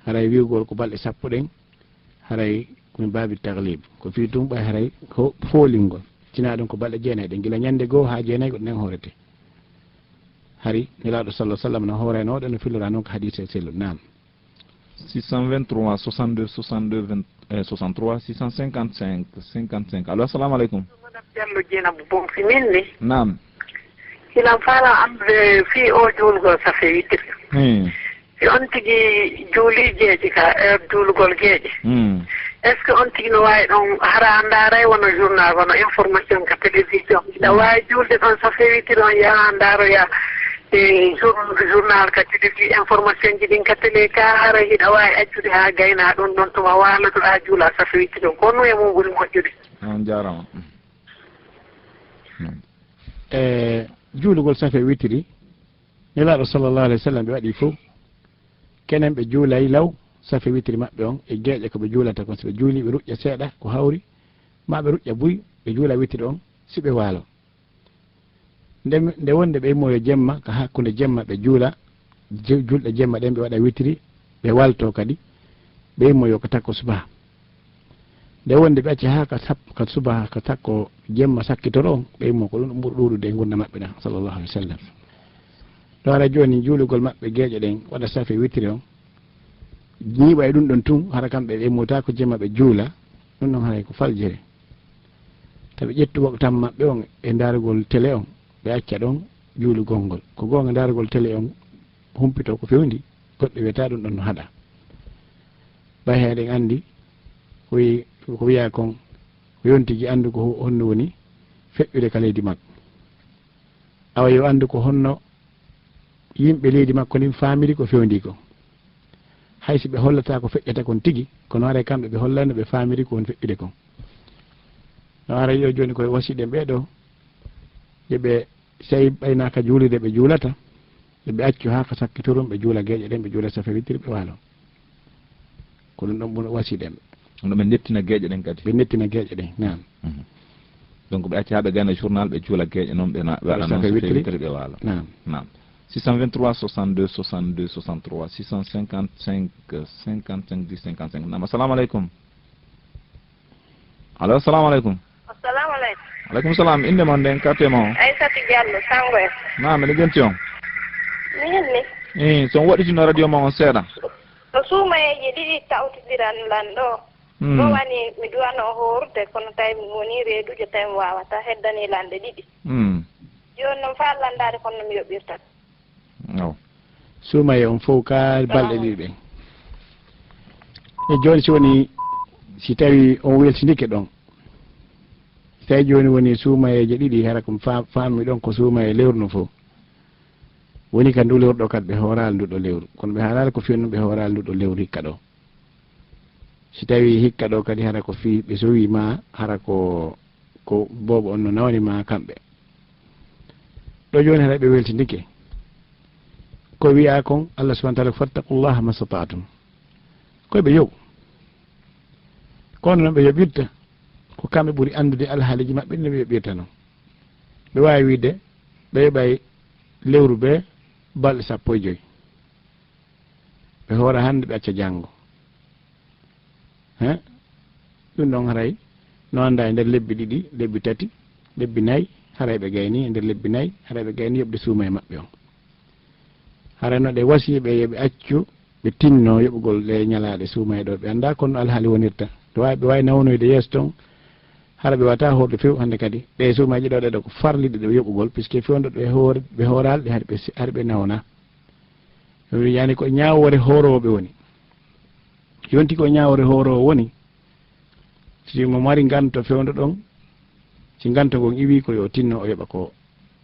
haray wi'ugol ko balɗe sappo ɗen, haray ko min baabi taglib. Ko fii tun ɓay haray ko foolingol. Tinaa ɗum ko balɗe jeenay ɗen, gila ñande goo haa jeenay ko ɗen hoorete. Hari Nelaaɗo sallallahu alaihi wa sallam no hooranoo ɗo no fillora noon ko hadiise sellu. Naam. six cent vingt-trois soixante-deux soixante-deux vingt, eh, soixante-trois six cent cinquante-cinq cinquante-cinq. Allo, assalamu aleykum. Madame Diallo Dieynaba Boom, si min ni. Naam. Hiɗen faalaa anndude fii oo juulgol safe witiri. Hmm. Si on tigi juulii geeƴe ka heure juulgol geeƴe, hmm, est ce que on tigi no waawi ɗon hara ndaaray wano journal, wano information ka télévision? Hiɗa, hmm, waawi juulde ɗon safe witiri, on yaha ndaaroya e jour- journal ka télévision, information ji ɗin ka télé ka, hara hiɗa waawi accude haa gaynaa ɗum ɗon tuma waalotoɗaa juula safe witiri on. Ko honno e mum ɓuri moƴƴude? On jaaraama. E juulugol safe witiri, Nelaaɗo sallallahu alaihi wa sallam ɓe waɗi fof. Kenen ɓe juulay law safe witiri maɓɓe on e geeƴe ko ɓe juulata kon. Si ɓe juuli ɓe ruƴƴa seeɗa ko hawri, ma ɓe ruƴƴa buy, ɓe juula witiri on si ɓe waalo. Nde, nde wonde ɓe immoyo jemma, ka hakkunde jemma ɓe juula, ju- julɗe jemma ɗen ɓe waɗa witiri, ɓe walto kadi, ɓe immoyo ka takko subaha. Nde wonde ɓe acca haa ka sap- ka subaha, ka takko jemma sakkitoro on, ɓe immo ko ɗum ɓuri ɗuuɗude e ngurndan maɓɓe ɗan, sallallahu alaihi wa sallam. Ɗo hara jooni juulugol maɓɓe geeƴe ɗen waɗa safe witiri on, ñiiɓa e ɗum ɗon tun, hara kamɓe ɓe immotaako jemma ɓe juula, ɗum ɗon haray ko faljere. Tawi ƴettu waktan maɓɓe on e ndaarugol télé on, ɓe acca ɗon juulugol ngol. Ko goonga ndaarugol télé on humpito ko fewndi, goɗɗo wiyata ɗum ɗon no haɗa. Ɓay hay eɗen anndi ko wi- ko wiyaa kon, ko yontigi anndu ko honno woni feƴƴude ka leydi makko. Awa yo anndu ko honno yimɓe leydi makko ndin faamiri ko fewndi kon. Hay si ɓe hollataa ko feƴƴata kon tigi, kono haray kamɓe ɓe hollay no ɓe faamiri ko woni feƴƴude kon. No haray yo jooni koye wasiɗen ɓee ɗoo, yo ɓe, si tawi ɓaynaaka juulirde ɓe juulata, yo ɓe accu haa ka sakkitorum ɓe juula geeƴe ɗen, ɓe juula safe witiri ɓe waalo. Ko ɗum ɗon ɓuri wasiɗen ɓe. Kono ɓe ndettina geeƴe ɗen kadi. Ɓe ndettina geeƴe ɗen, naam. Mhm. Donc ɓe acca haa ɓe gayna journal, ɓe juula geeƴe noon, ɓe na- ɓe waɗa noon safe witiri, ɓe waalo. Naam. Naam. six cent vingt-trois soixante-deux soixante-deux soixante-trois six cent cinquante-cinq cinquante-cinq dix cinquante-cinq. Naam, assalamu aleykum. Allo, assalamu aleykum. Assalamu aleykum. Aleykum salam. Innde ma nden, quartier ma o? Aissata Diallo, Sango en. Naam, miɗo jenti on. Min ni? Eh, so on waɗɗitino radio ma on seeɗa. Ko suumayeeje ɗiɗi tawtidiran lan ɗo. Hmm. Ɗo woni mi duwano hoorde, kono tawi mi woni reedujo, tawi mi waawata, heddani lan ɗe ɗiɗi. Hmm. Jooni noon faa landaade kono no mi yoɓirta. Aw. Suumaye on fof ka balɗe ɗiɗi ɗen. E jooni si woni, si tawi on weltindike ɗon, si tawi jooni woni suumayeeje ɗiɗi, hara ko fa-, faammi ɗon ko suumaye lewru no fof. Woni ka ndu lewru ɗo kadi ɓe hooraali ndu ɗo lewru. Kono ɓe haalaali ko fewndo ɓe hooraali ndu ɗo lewru hikka ɗo. Si tawi hikka ɗo kadi hara ko fii ɓe sowi ma, hara ko, ko boobo on no nawani ma kamɓe. Ɗo jooni hara ɓe weltindike. Ko wi'a kon Allah subhanahu wa ta'ala, "Fattaqullaha mastata'tum." Koy ɓe yoɓu. Kono no ɓe yoɓirta, ko kamɓe ɓuri anndude alhaaliji maɓɓe no ɓe yoɓirta non. Ɓe waawi wiide, ɓe yoɓay lewru be balɗe sappo e joy. Ɓe hoora hannde, ɓe acca janngo. He? Ɗum ɗon haray no annda e nder lebbi ɗiɗi, lebbi tati, lebbi nayi, haray ɓe gayni e nder lebbi nayi, haray ɓe gayni yoɓde suuma e maɓɓe on. Haray no ɗe wasiiɓe yo ɓe accu, ɓe tinno yoɓugol ɗe ñalaaɗe suuma e ɗo. Ɓe annda kono alhaali wonirta. Ɓe waawi, ɓe waawi nawnoyde yeeso ton, hara ɓe wata hoorde few hannde kadi. Ɗe suumaji ɗo ɗe ɗo ko farliɗe ɗe yoɓugol, puisque fewndo ɓe hoore, ɓe hooraali ɗe hari ɓe, hari ɓe nawna. Ɗum yani ko ñaawoore hoorooɓe woni. Yonti ko ñaawoore hooroowo woni, si mo mari nganto fewndo ɗon, si nganto ngon iwi ko yo tinno o yoɓa ko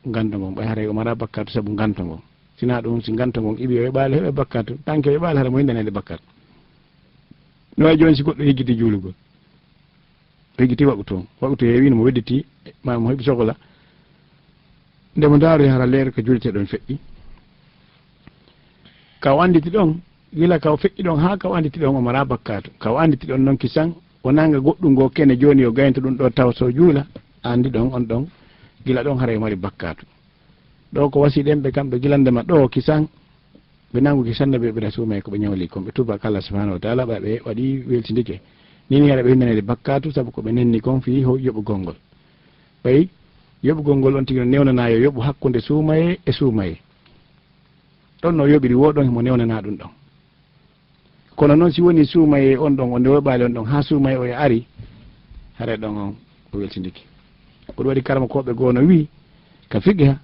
nganto ngon, ɓay haray o mara bakkatu sabu nganto ngon. Sina ɗum, si nganto ngon iwi o yoɓaali heɓa bakkatu, tanke o yoɓaali hara mo hindanede bakkatu. No wayi jooni si goɗɗo yeggiti juulugol. Weggiti waɗu toon. Waɗu to heewi no mo wedditi, ma mo heɓi sokola. Nde mo ndaari hara leere ko juulete ɗon feƴƴi. Ka o annditi ɗon, gila ka o feƴƴi ɗon haa ka o annditi ɗon o mara bakkaatu. Ka o annditi ɗon noon kisan, o nanga goɗɗum ngo kene jooni o gaynto ɗum ɗo taw so juula, anndi ɗon on ɗon, gila ɗon haray o mari bakkaatu. Ɗo ko wasi ɗen ɓe kamɓe gilande ma ɗo kisan, ɓe nanguki sannde ɓe ɓira suumay ko ɓe ñawli kon, ɓe tuuba ka Allah subhanahu wa ta'ala, ɓay ɓe waɗi weltindike. Ni ni haɗa ɓe windanede bakkaatu sabu ko ɓe nenni kon fii ho-, yoɓugol ngol. Ɓay yoɓugol ngol on tigi no newnana yo yoɓu hakkunde suumaye e suumaye. Ɗon no yoɓiri wo ɗon himo newnana ɗum ɗon. Kono noon si woni suumaye on ɗon, o nde yoɓaali on ɗon, haa suumaye o e ari, haray ɗon on o weltindike. Ko ɗum waɗi karamokooɓe goo no wii, ka fiqha,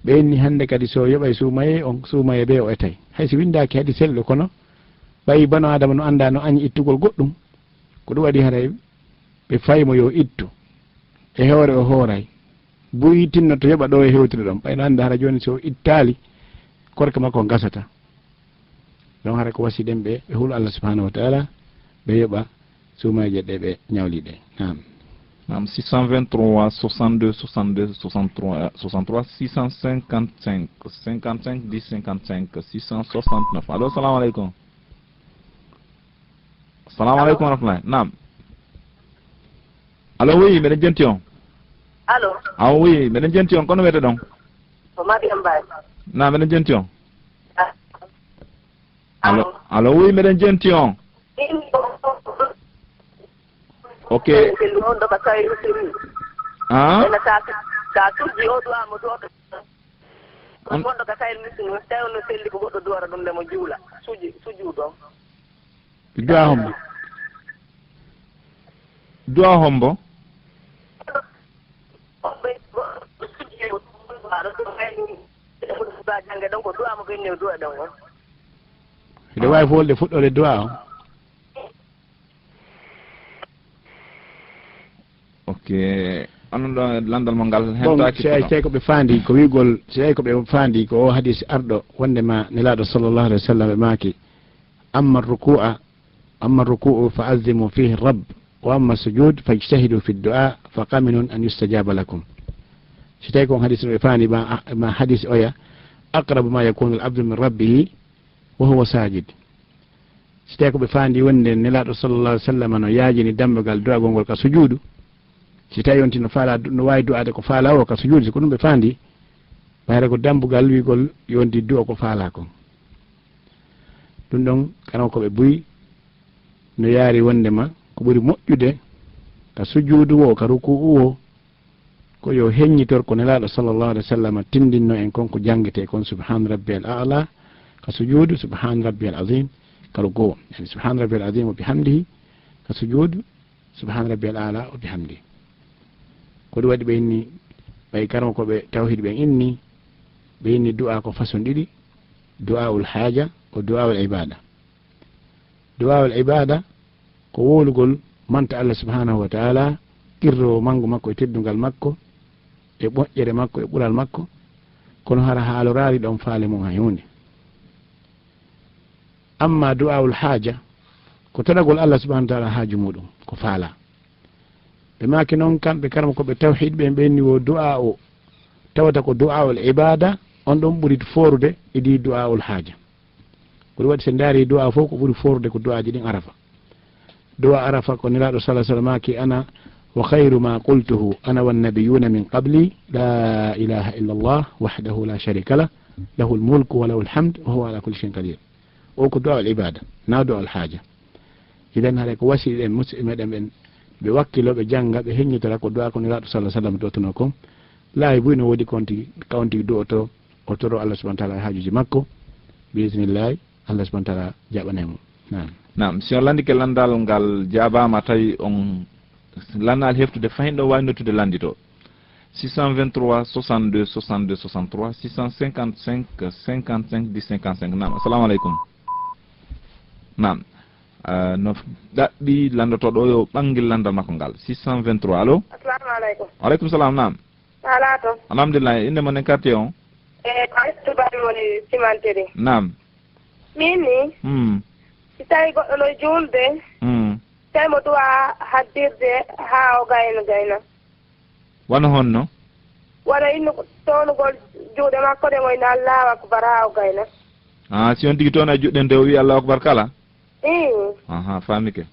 ɓe inni hannde kadi so yoɓay suumaye on, suumaye ɓe o etay. Hay si winndaaki hadi selɗo, kono ɓayi bano Adama no annda no añi ittugol goɗɗum, ko ɗum waɗi haray ɓe faymo yo ittu. E hoore o hooray. Buy tinnoto yoɓa ɗo e hewtude ɗon. Ɓay no annda hara jooni so ittaali, korka makko gasata. Donc hara ko wasi ɗen ɓe, ɓe hulu Allah subhanahu wa ta'ala, ɓe yoɓa suumaje ɗe ɓe ñawli ɗe. Naam. Naam, six cent vingt-trois, soixante-deux, soixante-deux, soixante-trois, soixante-trois, six cent cinquante-cinq, cinquante-cinq, dix, cinquante-cinq, six cent soixante-neuf. Allo, salamu aleykum. Salamu aleykum wa rahmatullahi. Naam. Allo, oui, meɗen jenti on. Allo. Aw, oui, meɗen jenti on. Kono wiyete ɗon? Ko Mariam Mbaye. Naam, meɗen jenti on. Ah. Allo, allo. Allo, oui, meɗen jenti on. Ok. Selli on ɗo ka Kayru Siri. Ah? Ena ka, ka sujji o du'a mo du'a. On wonɗo ka Kayru Siri, tawi on no selli ko goɗɗo du'ara ɗum nde mo juula. Sujji, sujju ɗon. Du'a hombo? Du'a hombo? Hiɗa waawi fof wolde fuɗɗoode du'a o. Ok. Onon ɗo lanndal mon ngal hentaaki. Bon, si ay tawi ko ɓe faandi ko wi'gol, si ay ko ɓe faandi ko o hadis arɗo wonde ma Nelaaɗo sallallahu alaihi wasallam ɓe maaki, "Amma ruku'a, amma ruku'u fa azimu fihi rabb, wa amma sujud fa ijtahidu fi du'a fa qaminun an yustajaba lakum." Si tawi ko on hadis no ɓe faandi ma, ma hadis oya, "Aqrabu ma yakunu al abdu min rabbihi wa huwa sajid." Si tawi ko ɓe faandi wonde Nelaaɗo sallallahu alaihi wasallam no yaajini dambugal du'agol ngol ka sujuudu, si tawi on tino faala, no waawi du'aade ko faala o ka sujuudu, si ko ɗum ɓe faandi, ɓayre ko dambugal wi'gol yonti du'a ko faala kon. Ɗum ɗon, kala ko ɓe buy, no yaari wonde ma, ko ɓuri moƴƴude, ka sujuudu woo, ka ruku'u woo, ko yo heññitor ko Nelaaɗo sallallahu alayhi wa sallam tinndinno en kon ko janngetee kon, subhaana rabbiyal a'la ka sujuudu, subhaana rabbiyal azim ka ruku'u. Yani, subhaana rabbiyal azim wa bihamdihi ka sujuudu, subhaana rabbiyal a'la wa bihamdihi. Ko ɗum waɗi ɓe inni, ɓay karamokooɓe tawhiid ɓen inni, ɓe inni du'a ko façon ɗiɗi, du'aul haaja o du'aul ibaada. Du'aul ibaada ko wowlugol manta Allah subhanahu wa ta'ala, qirroowo manngu makko e teddungal makko, e moƴƴere makko, e ɓural makko, kono hara haaloraali ɗon faale mum hay huunde. Amma du'aul haaja, ko toɗagol Allah subhanahu wa ta'ala haaju muɗum, ko faalaa. Ɓe maaki noon kamɓe karamokooɓe tawhiid ɓen, ɓe inni wo du'a o, tawata ko du'aul ibaada, on ɗon ɓuri foorude e ɗi du'aul haaja. Ko ɗum waɗi, so en ndaari du'a fof, ko ɓuri foorude ko du'aaji ɗin Arafa. Du'a Arafa ko Nelaaɗo sallallahu alaihi wasallam maaki, "Ana wa khairu ma qultuhu ana wan nabiyuna min qabli, la ilaha illa Allah wahdahu la sharika lah, lahul mulku wa lahul hamd wa huwa ala kulli shay'in qadir." O ko du'aul ibaada, na du'aul haaja. Idan haray ko wasiɗen musidɓe meɗen ɓen, ɓe wakkilo, ɓe jannga, ɓe heññitora ko du'a ko Nelaaɗo sallallahu alaihi wasallam du'otono kon. Laawi buy no woodi konti, kawti du'oto, o toro Allah subhanahu wa ta'ala e haajuuji makko. Bi isnillahi, Allah subhanahu wa ta'ala jaɓanay mo. Naam. Naam, si on landike landal ngal jaabama, tawi on lannal heftude fahin ɗo, wawi noddude landito. Six cent vingt-trois soixante-deux soixante-deux soixante-trois, six cent cinquante-cinq cinquante-cinq dix cinquante-cinq. Naam, assalamu aleykum. Naam. Ah, no f-, ɗaɓɓi lanndotooɗo o yo ɓanngil lanndal makko ngal. Six cent vingt-trois, allo? Assalamu aleykum. Wa aleykum salam, naam. Alaa toon. Alhamdulillah, innde mon e quartier on? E, ko Aysatu Bari woni Simantiri. Naam. Min ni, Hmm. si tawi goɗɗo no juulde, Hmm. tawi mo duwa haddirde haa o gayna gayna. Wano honno? Wano innu toonugol juuɗe makko ɗen, o inna Allahu Akbar haa o gayna. Ah, si on tigi toona juuɗe ɗen de o wi Allahu Akbar kala? Ii. Aha, faamike.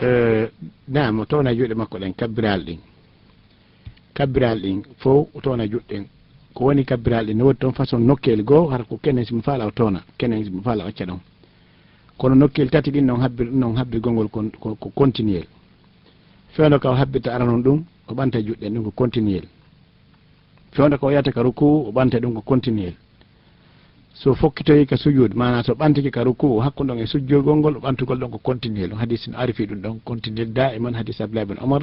Eh, naam, o toona juuɗe makko ɗen, kabbiraali ɗin. Kabbiraali ɗin fof o toona juuɗe ɗen. Ko woni kabbiraali ɗin? No woodi toon façon nokkeeli goo, hara ko kenen si mo faala o toona, kenen si mo faala o acca ɗon. Kono nokkeeli tati ɗin non habbir-, non habbirgol ngol kon-, ko, ko continuel. Fewndo ka o habbirta arano ɗum, o ɓanta juuɗe ɗen, ɗum ko continuel. Fewndo ka o yahata ka ruku, o ɓanta ɗum, ko continuel. So fokkitoyi ka sujud, maanaa so ɓantike ka ruku, hakkunde on e sujjogol ngol, o ɓantugol ɗon ko continuel. Ɗum hadis no ari fii ɗum ɗon, continuel daiman, hadis Abdullah ibn Umar,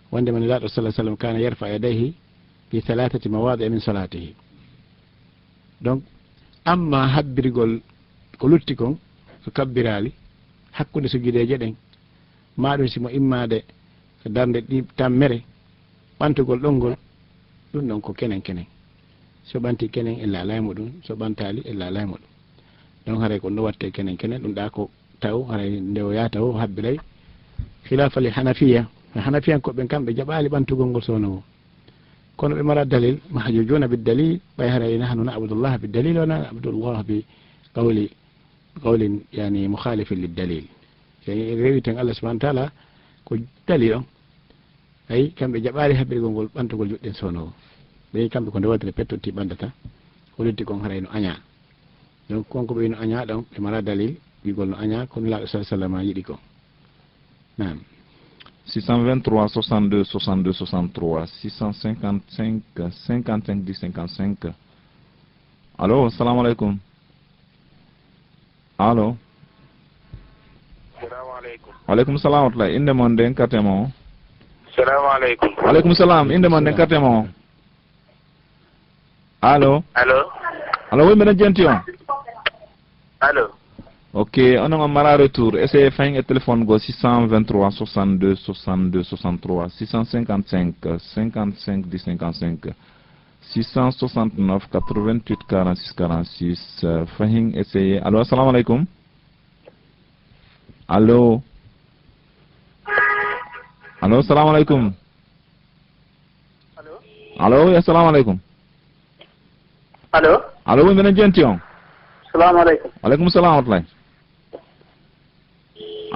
wonde man Nelaaɗo sallallahu alaihi wasallam kana yarfa yadayhi fi thalathati mawadi'a min salatihi. Donc, amma habbirgol ko lutti kon, ko kabbiraali, hakkunde sujudeeje ɗen, maa ɗum si mo immaade ko darnde ɗi-, tammere, ɓantugol ɗon ngol, ɗum ɗon ko kenen kenen. So ɓanti kenen, ella alaa e muɗum, so ɓantaali, ella alaa e muɗum. Donc, haray ko ɗum watte kenen kenen, ɗum ɗa ko taw, haray nde o yaata o habbiray. Khilaafa li Hanafiya, Hanafiyankooɓe ɓen kamɓe jaɓaali ɓantugol ngol soono o. Kono ɓe mara dalil, mahjujuna bid dalil, ɓay haray nahnu na'budullaha bid dalil, wa la na'budullaha bi qawli, qawlin, yani, mukhalifin lid dalil. Yani, en rewiten Allah subhanahu wa ta'ala ko dalil on. Ay, kamɓe jaɓaali habbirgol ngol ɓantugol juuɗe ɗen soono o. Ɓe kamɓe ko nde waɗde pettotti ɓandata, ko lutti kon haray no añaa. Donc, kon ko ɓe no añaa ɗon, ɓe mara dalil, wi'gol no añaa, kono Nelaaɗo sallallahu alaihi wasallam yiɗi kon. Naam. Six cent vingt-trois soixante-deux soixante-deux soixante-trois, six cent cinquante-cinq cinquante-cinq dix cinquante-cinq. Allo, assalamu aleykum. Allo. Assalamu aleykum. Wa aleykum salam wa rahmatullah. Innde mon nden, quartier mo? Assalamu aleykum. Wa aleykum salam. Innde mon nden, quartier mo? Allo? Allo? Allo, oui, mbiɗa jenti on. Allo? Ok, onon on mara retour. Essayez fahin e téléphone go six cent vingt-trois soixante-deux soixante-deux soixante-trois, six cent cinquante-cinq cinquante-cinq dix cinquante-cinq, six cent soixante-neuf quatre-vingt-huit quarante-six quarante-six, euh, fahin essayez. Allo, assalamu aleykum. Allo? Allo, assalamu aleykum. Allo? Allo, oui, assalamu aleykum. Allo? Allo, oui, mbiɗa jenti on. Assalamu aleykum. Wa aleykum salam wa rahmatullah.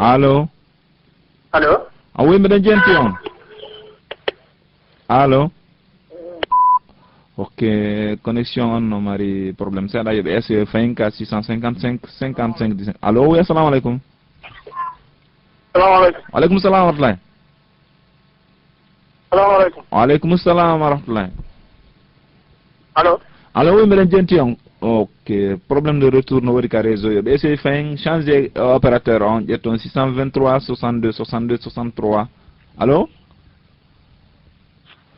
Allo? Allo? Ah, oui, mbiɗa jenti on. Allo? Ok, connexion on no mari problème seeɗa, yoɓe essayé fahin ka six cent cinquante-cinq cinquante-cinq dix-cinq. Allo, oui, assalamu aleykum. Assalamu aleykum. Wa aleykum salam wa rahmatullah. Salamu aleykum. Wa aleykum salam wa rahmatullahi. Allo? Allo, oui, mbiɗen jenti on. Ok, problème de retour no waɗi ka réseau. Yo ɓe essaye fayin changer, euh, opérateur on, ƴetton six cent vingt-trois soixante-deux soixante-deux soixante-trois. Allo?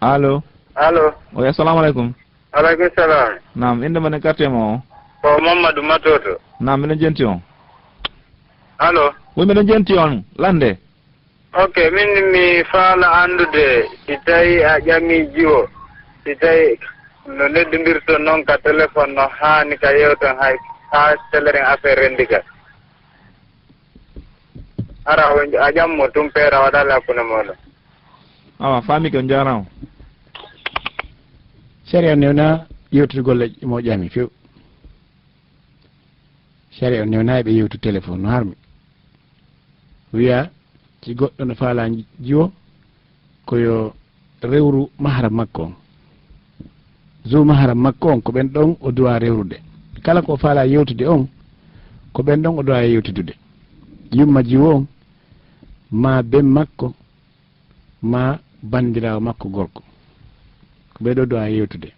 Allo? Allo? Oui, assalamu aleykum. Aleykum salam. Naam, innde mon e quartier mo o? Ko Mamadou Matoto. Naam, mbiɗen jenti on. Allo? Oui, mbiɗen jenti on. Lande? Ok, min mi faala anndude si tawi a ƴami jiwo, si tawi no neddondirton noon ka téléphone no haani ka yewtan hay haa teleren affaire renndi ka. Hara o a ƴammo tum peera waɗaali hakkunde mooɗon. Awa, faami ko, njaaraama. Sariya newna yewtugol e mo ƴami few. Sariya o newna e ɓe yewtu téléphone no harmi. Wiya, si goɗɗo no faala jiwo, ko yo rewru mahram makko on. Zu mahram makko on, ko ɓen ɗon o duwa rewrude. Kala ko o faala yewtude on, ko ɓen ɗon o duwa yewtidude. Yumma jiwo on, ma ben makko, ma banndiraawo makko gorko. Ko ɓee ɗoo duwa yewtude.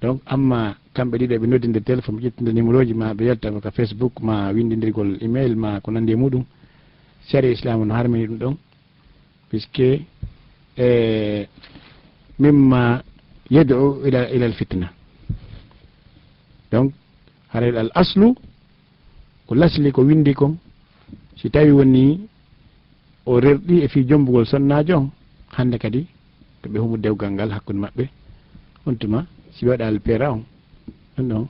Donc, amma kamɓe ɗiɗo ɓe noddinde téléphone, ɓe ƴettinde numéroji, ma ɓe yalta ka Facebook, ma winndindirgol email, ma ko nanndi e muɗum, sariya Islaamu no harmini ɗum ɗon, puisque, eh, mimma yad'u ila, ila al fitna. Donc, haray al aslu, ko lasli ko winndi kon, si tawi woni o rerɗi e fii jommbugol sonnaajo on, hannde kadi ko ɓe humu dewgal ngal hakkunde maɓɓe. On tuma, si ɓe waɗaali peera on, ɗum ɗon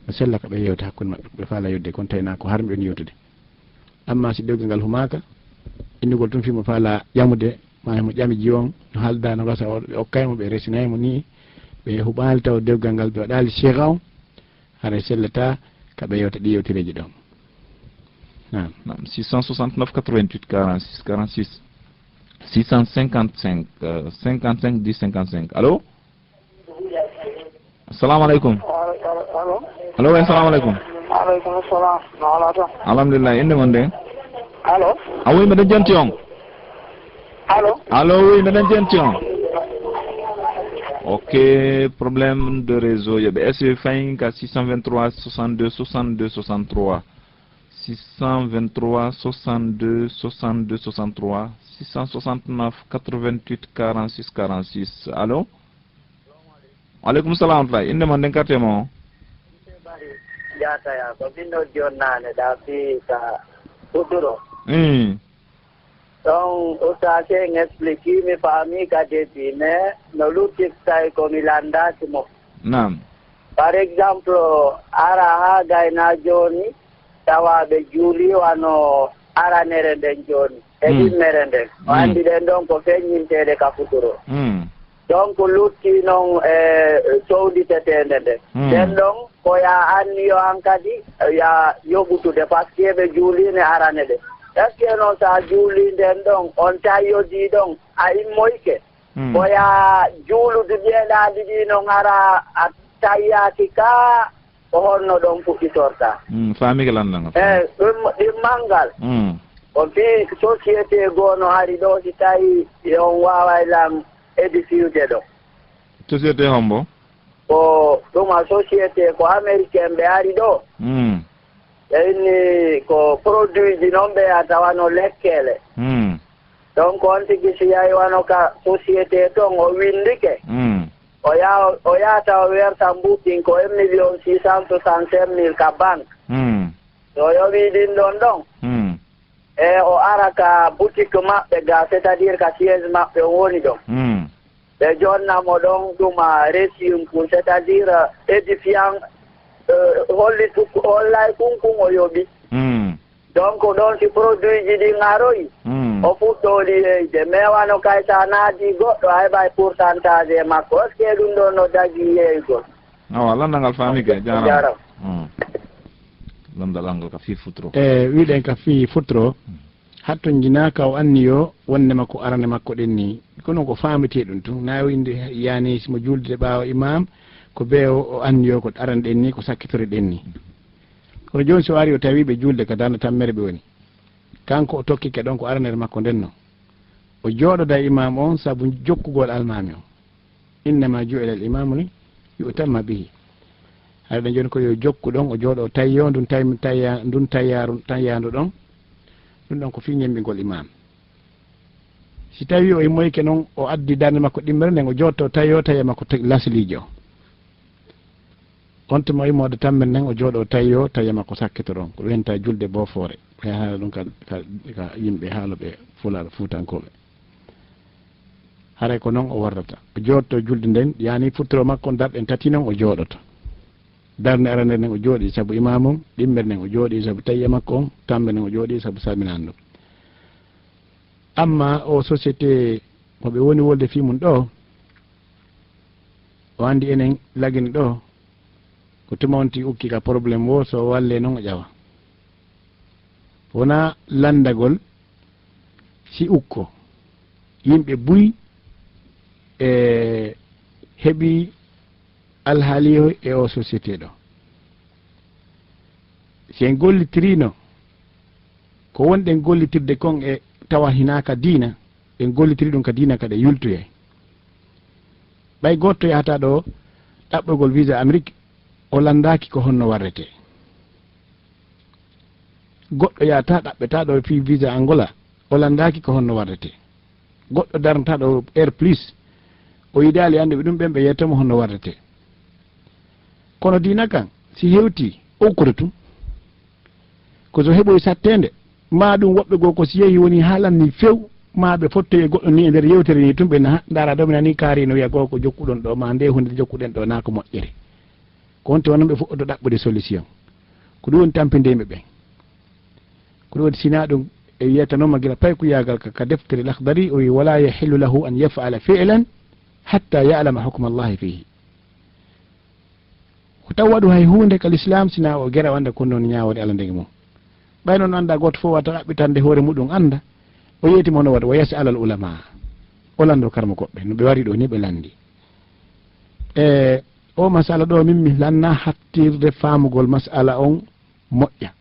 no sella ka ɓe yewta hakkunde maɓɓe, ɓe faala yewtude kon, tawi na ko harmi ɓe yewtude. Amma si dewgal ngal humaaka, innugol tun fii mo faala ƴamude, ma himo ƴami jiwo on, no haalda no gasa o, ɓe okkay mo, ɓe resinay mo nii, ɓe huɓaali taw dewgal ngal, ɓe waɗaali siga on, haray sellataa ka ɓe yewta ɗi yewtereeji ɗon. Naam. Naam, six cent soixante-neuf quatre-vingt-huit quarante-six quarante-six, six cent cinquante-cinq, euh, cinquante-cinq dix cinquante-cinq. Allo? Assalamu aleykum. Allo? Allo, oui, assalamu aleykum. Aleykum salam. No halaa toon? Alhamdulillah, innde mon nde? Allo? A oui, mbiɗen jenti on. Allo? Allo, oui, mbiɗen jenti on. Ok, problème de réseau. Yo ɓe essaye fayin ka six cent vingt-trois soixante-deux soixante-deux soixante-trois. Six cent vingt-trois soixante-deux soixante-deux soixante-trois, six cent soixante-neuf quatre-vingt-huit quarante-six quarante-six. Allo? Wa aleykum salam wa rahmatullahi. Innde mon nden quartier mo o? Jaataya, ko min noddi on naane ɗaa fii ka Futuro. Mm. Donc, Oustaz, en explique, mi faami ka début, mais no lutti tawi ko mi lanndaaki mo. Naam. Par exemple, ara haa gayna jooni, tawa ɓe juuli wano aranere nden jooni, e Mm. ɗimmere nden. O Mm. anndi ɗen ɗon ko feññinteeɗe ka Futuro. Mm. Donc, lutti non e sownditeteende nde. Mm. Nden ɗon, ko ya anniyo an kadi, ya yoɓutude, parce que ɓe juuliine arane ɗe. Est-ce que non, so a juulii nden ɗon, on tayyodii ɗon, a immoyke? Mm. Ko ya juuludu ƴeeɗaali ɗi non, ara a tayyaaki ka, ko honno ɗon fuɗɗitorta? Mm, faamike lanndal ngal. Eh, ɗum, ɗimmal ngal. Mm. Ko fii société goo no ari ɗo, si tawi on waaway lan édifiude ɗo. Société hombo? Ko ɗum a société, ko américain ɓe ari ɗo. Mm. Ɓe inni ko produit ji non ɓe a tawa no lekkele. Mm. Donc on tigi si yahi wano ka société ton o winndike. Mm. O ya, o yahata o werta mbuuɗ ɗin ko un million six cent soixante-cinq mille ka banque. Mm. So o yoɓii ɗin ɗon ɗon. Mm. E o ara ka boutique maɓɓe ga, c'est-à-dire ka siège maɓɓe on woni ɗon. Mm. Ɓe jonna mo ɗon ɗum a reçu kun, c'est-à-dire édifiant, euh, holli tu-, hollay kun kun o yoɓi. Mm. Donc ɗon si produit ji ɗin aroyi, Mm. o fuɗɗooli yeyde. Mais wano kay sa naati goɗɗo, a heɓay pourcentage e makko. Est-ce que ɗum ɗon no dagi yeygol? Awa, lanndal ngal faami ke, jaaraama. Jaaraama. Hmm. Lanndal ngal ka fii futuro. E, wiɗen ka fii futuro, Hmm. hattonjinaaka o anniyo wonde makko arane makko ɗen ni. Kono ko faametee ɗum tun. Na windi yani simo juulde ɓaawo imam, ko be o, o anniyo ko arane ɗen ni, ko sakkitore ɗen ni. Kono jooni so ari o tawi ɓe juulde ka darnde tammere ɓe woni. Kanko o tokkike ɗon ko aranere makko nden no. O jooɗoda e imaam on sabu jokkugol almaami on. Innama ju'ila al imamu li yu'tamma bihi. Haɗa jooni ko yo jokku ɗon, o jooɗo o tayyoo ndun tay-, tayya-, ndun tayyaaru, tayyaandu ɗon. Ɗun ɗon ko fii ñemmbingol imaam. Si tawii o immoyike non, o addi darnde makko ɗimmere nden, o jooɗoto o tayyoo tayya makko te-, lasliijo. On tuma o immoode tammere nden, o jooɗo o tayyoo tayya makko sakkito ɗon. Ko ɗun henta julde boofoore. Ɓe haala ɗun ka, ka, ka yimɓe haalooɓe Fulaaɗo Fuutankooɓe. Haray ko non o warrata. O jooɗoto julde nden, yaani futtoro makko on darɗen tati non o jooɗoto. Darnde arande nden o jooɗii sabu imaam on, ɗimmere nden o jooɗii sabu tayya makko on, tammere nden o jooɗii sabu salminaandu. Amma o société mo ɓe woni wolde fii mun ɗoo, o anndi enen lagini ɗoo, ko tuma on ti ukki ka problème woo, so o wallee non o ƴawa. Wonaa lanndagol si ukko. Yimɓe buy e heɓi alhaali e o société ɗoo. Si en gollitirino ko wonɗen gollitirde kon e tawa hinaa ka diina, en gollitiri ɗun ka diina kadi yultoyay. Ɓay goɗɗo yahata ɗoo ɗaɓɓogol visa Amérique, o lanndaaki ko honno warretee. Goɗɗo yahata ɗaɓɓeta ɗoo fii visa Angola, o lanndaaki ko honno warretee. Goɗɗo darnata ɗoo Air Plus, o yiɗaali annduɓe ɗun ɓen ɓe yettoo mo honno warretee. Kono diina kan, si hewtii, o ukkoto tun. Ko so heɓoyi satteende, maa ɗun woɓɓe goo ko si yehi woni haalanii few, maa ɓe fottoyi e goɗɗo nii e nder yewtere nii tun ɓe naha, ndaara ɗoo mi nanii kaari no wi'a goo ko jokkuɗon ɗoo, maa ndee huunde jokkuɗen ɗoo naa ko moƴƴere. Ko wonti onon ɓe fuɗɗoto ɗaɓɓude solution. Ko ɗun woni tampinde yimɓe ɓen. Ko ɗun woni sinaa ɗun e wi'ata non ma gila paykuyaagal ka, ka deftere Lakhdari, o wi'i, "Wala yahillu lahu an yaf'ala fi'lan hatta ya'lama hukma Allahi fihi." Ko taw waɗu hay huunde ka lislaam sinaa o gera o annda ko non ñaawoore Alla nden e mum. Ɓay non annda gooto fof wata ɗaɓɓitande hoore muɗum annda, o yeeti mo no waɗa, wa yas'al al ulama. O lanndo karmokooɓe, no ɓe wari ɗoo ni ɓe lanndi. E o masala ɗoo min mi lanna hattirde faamugol masala on moƴƴa.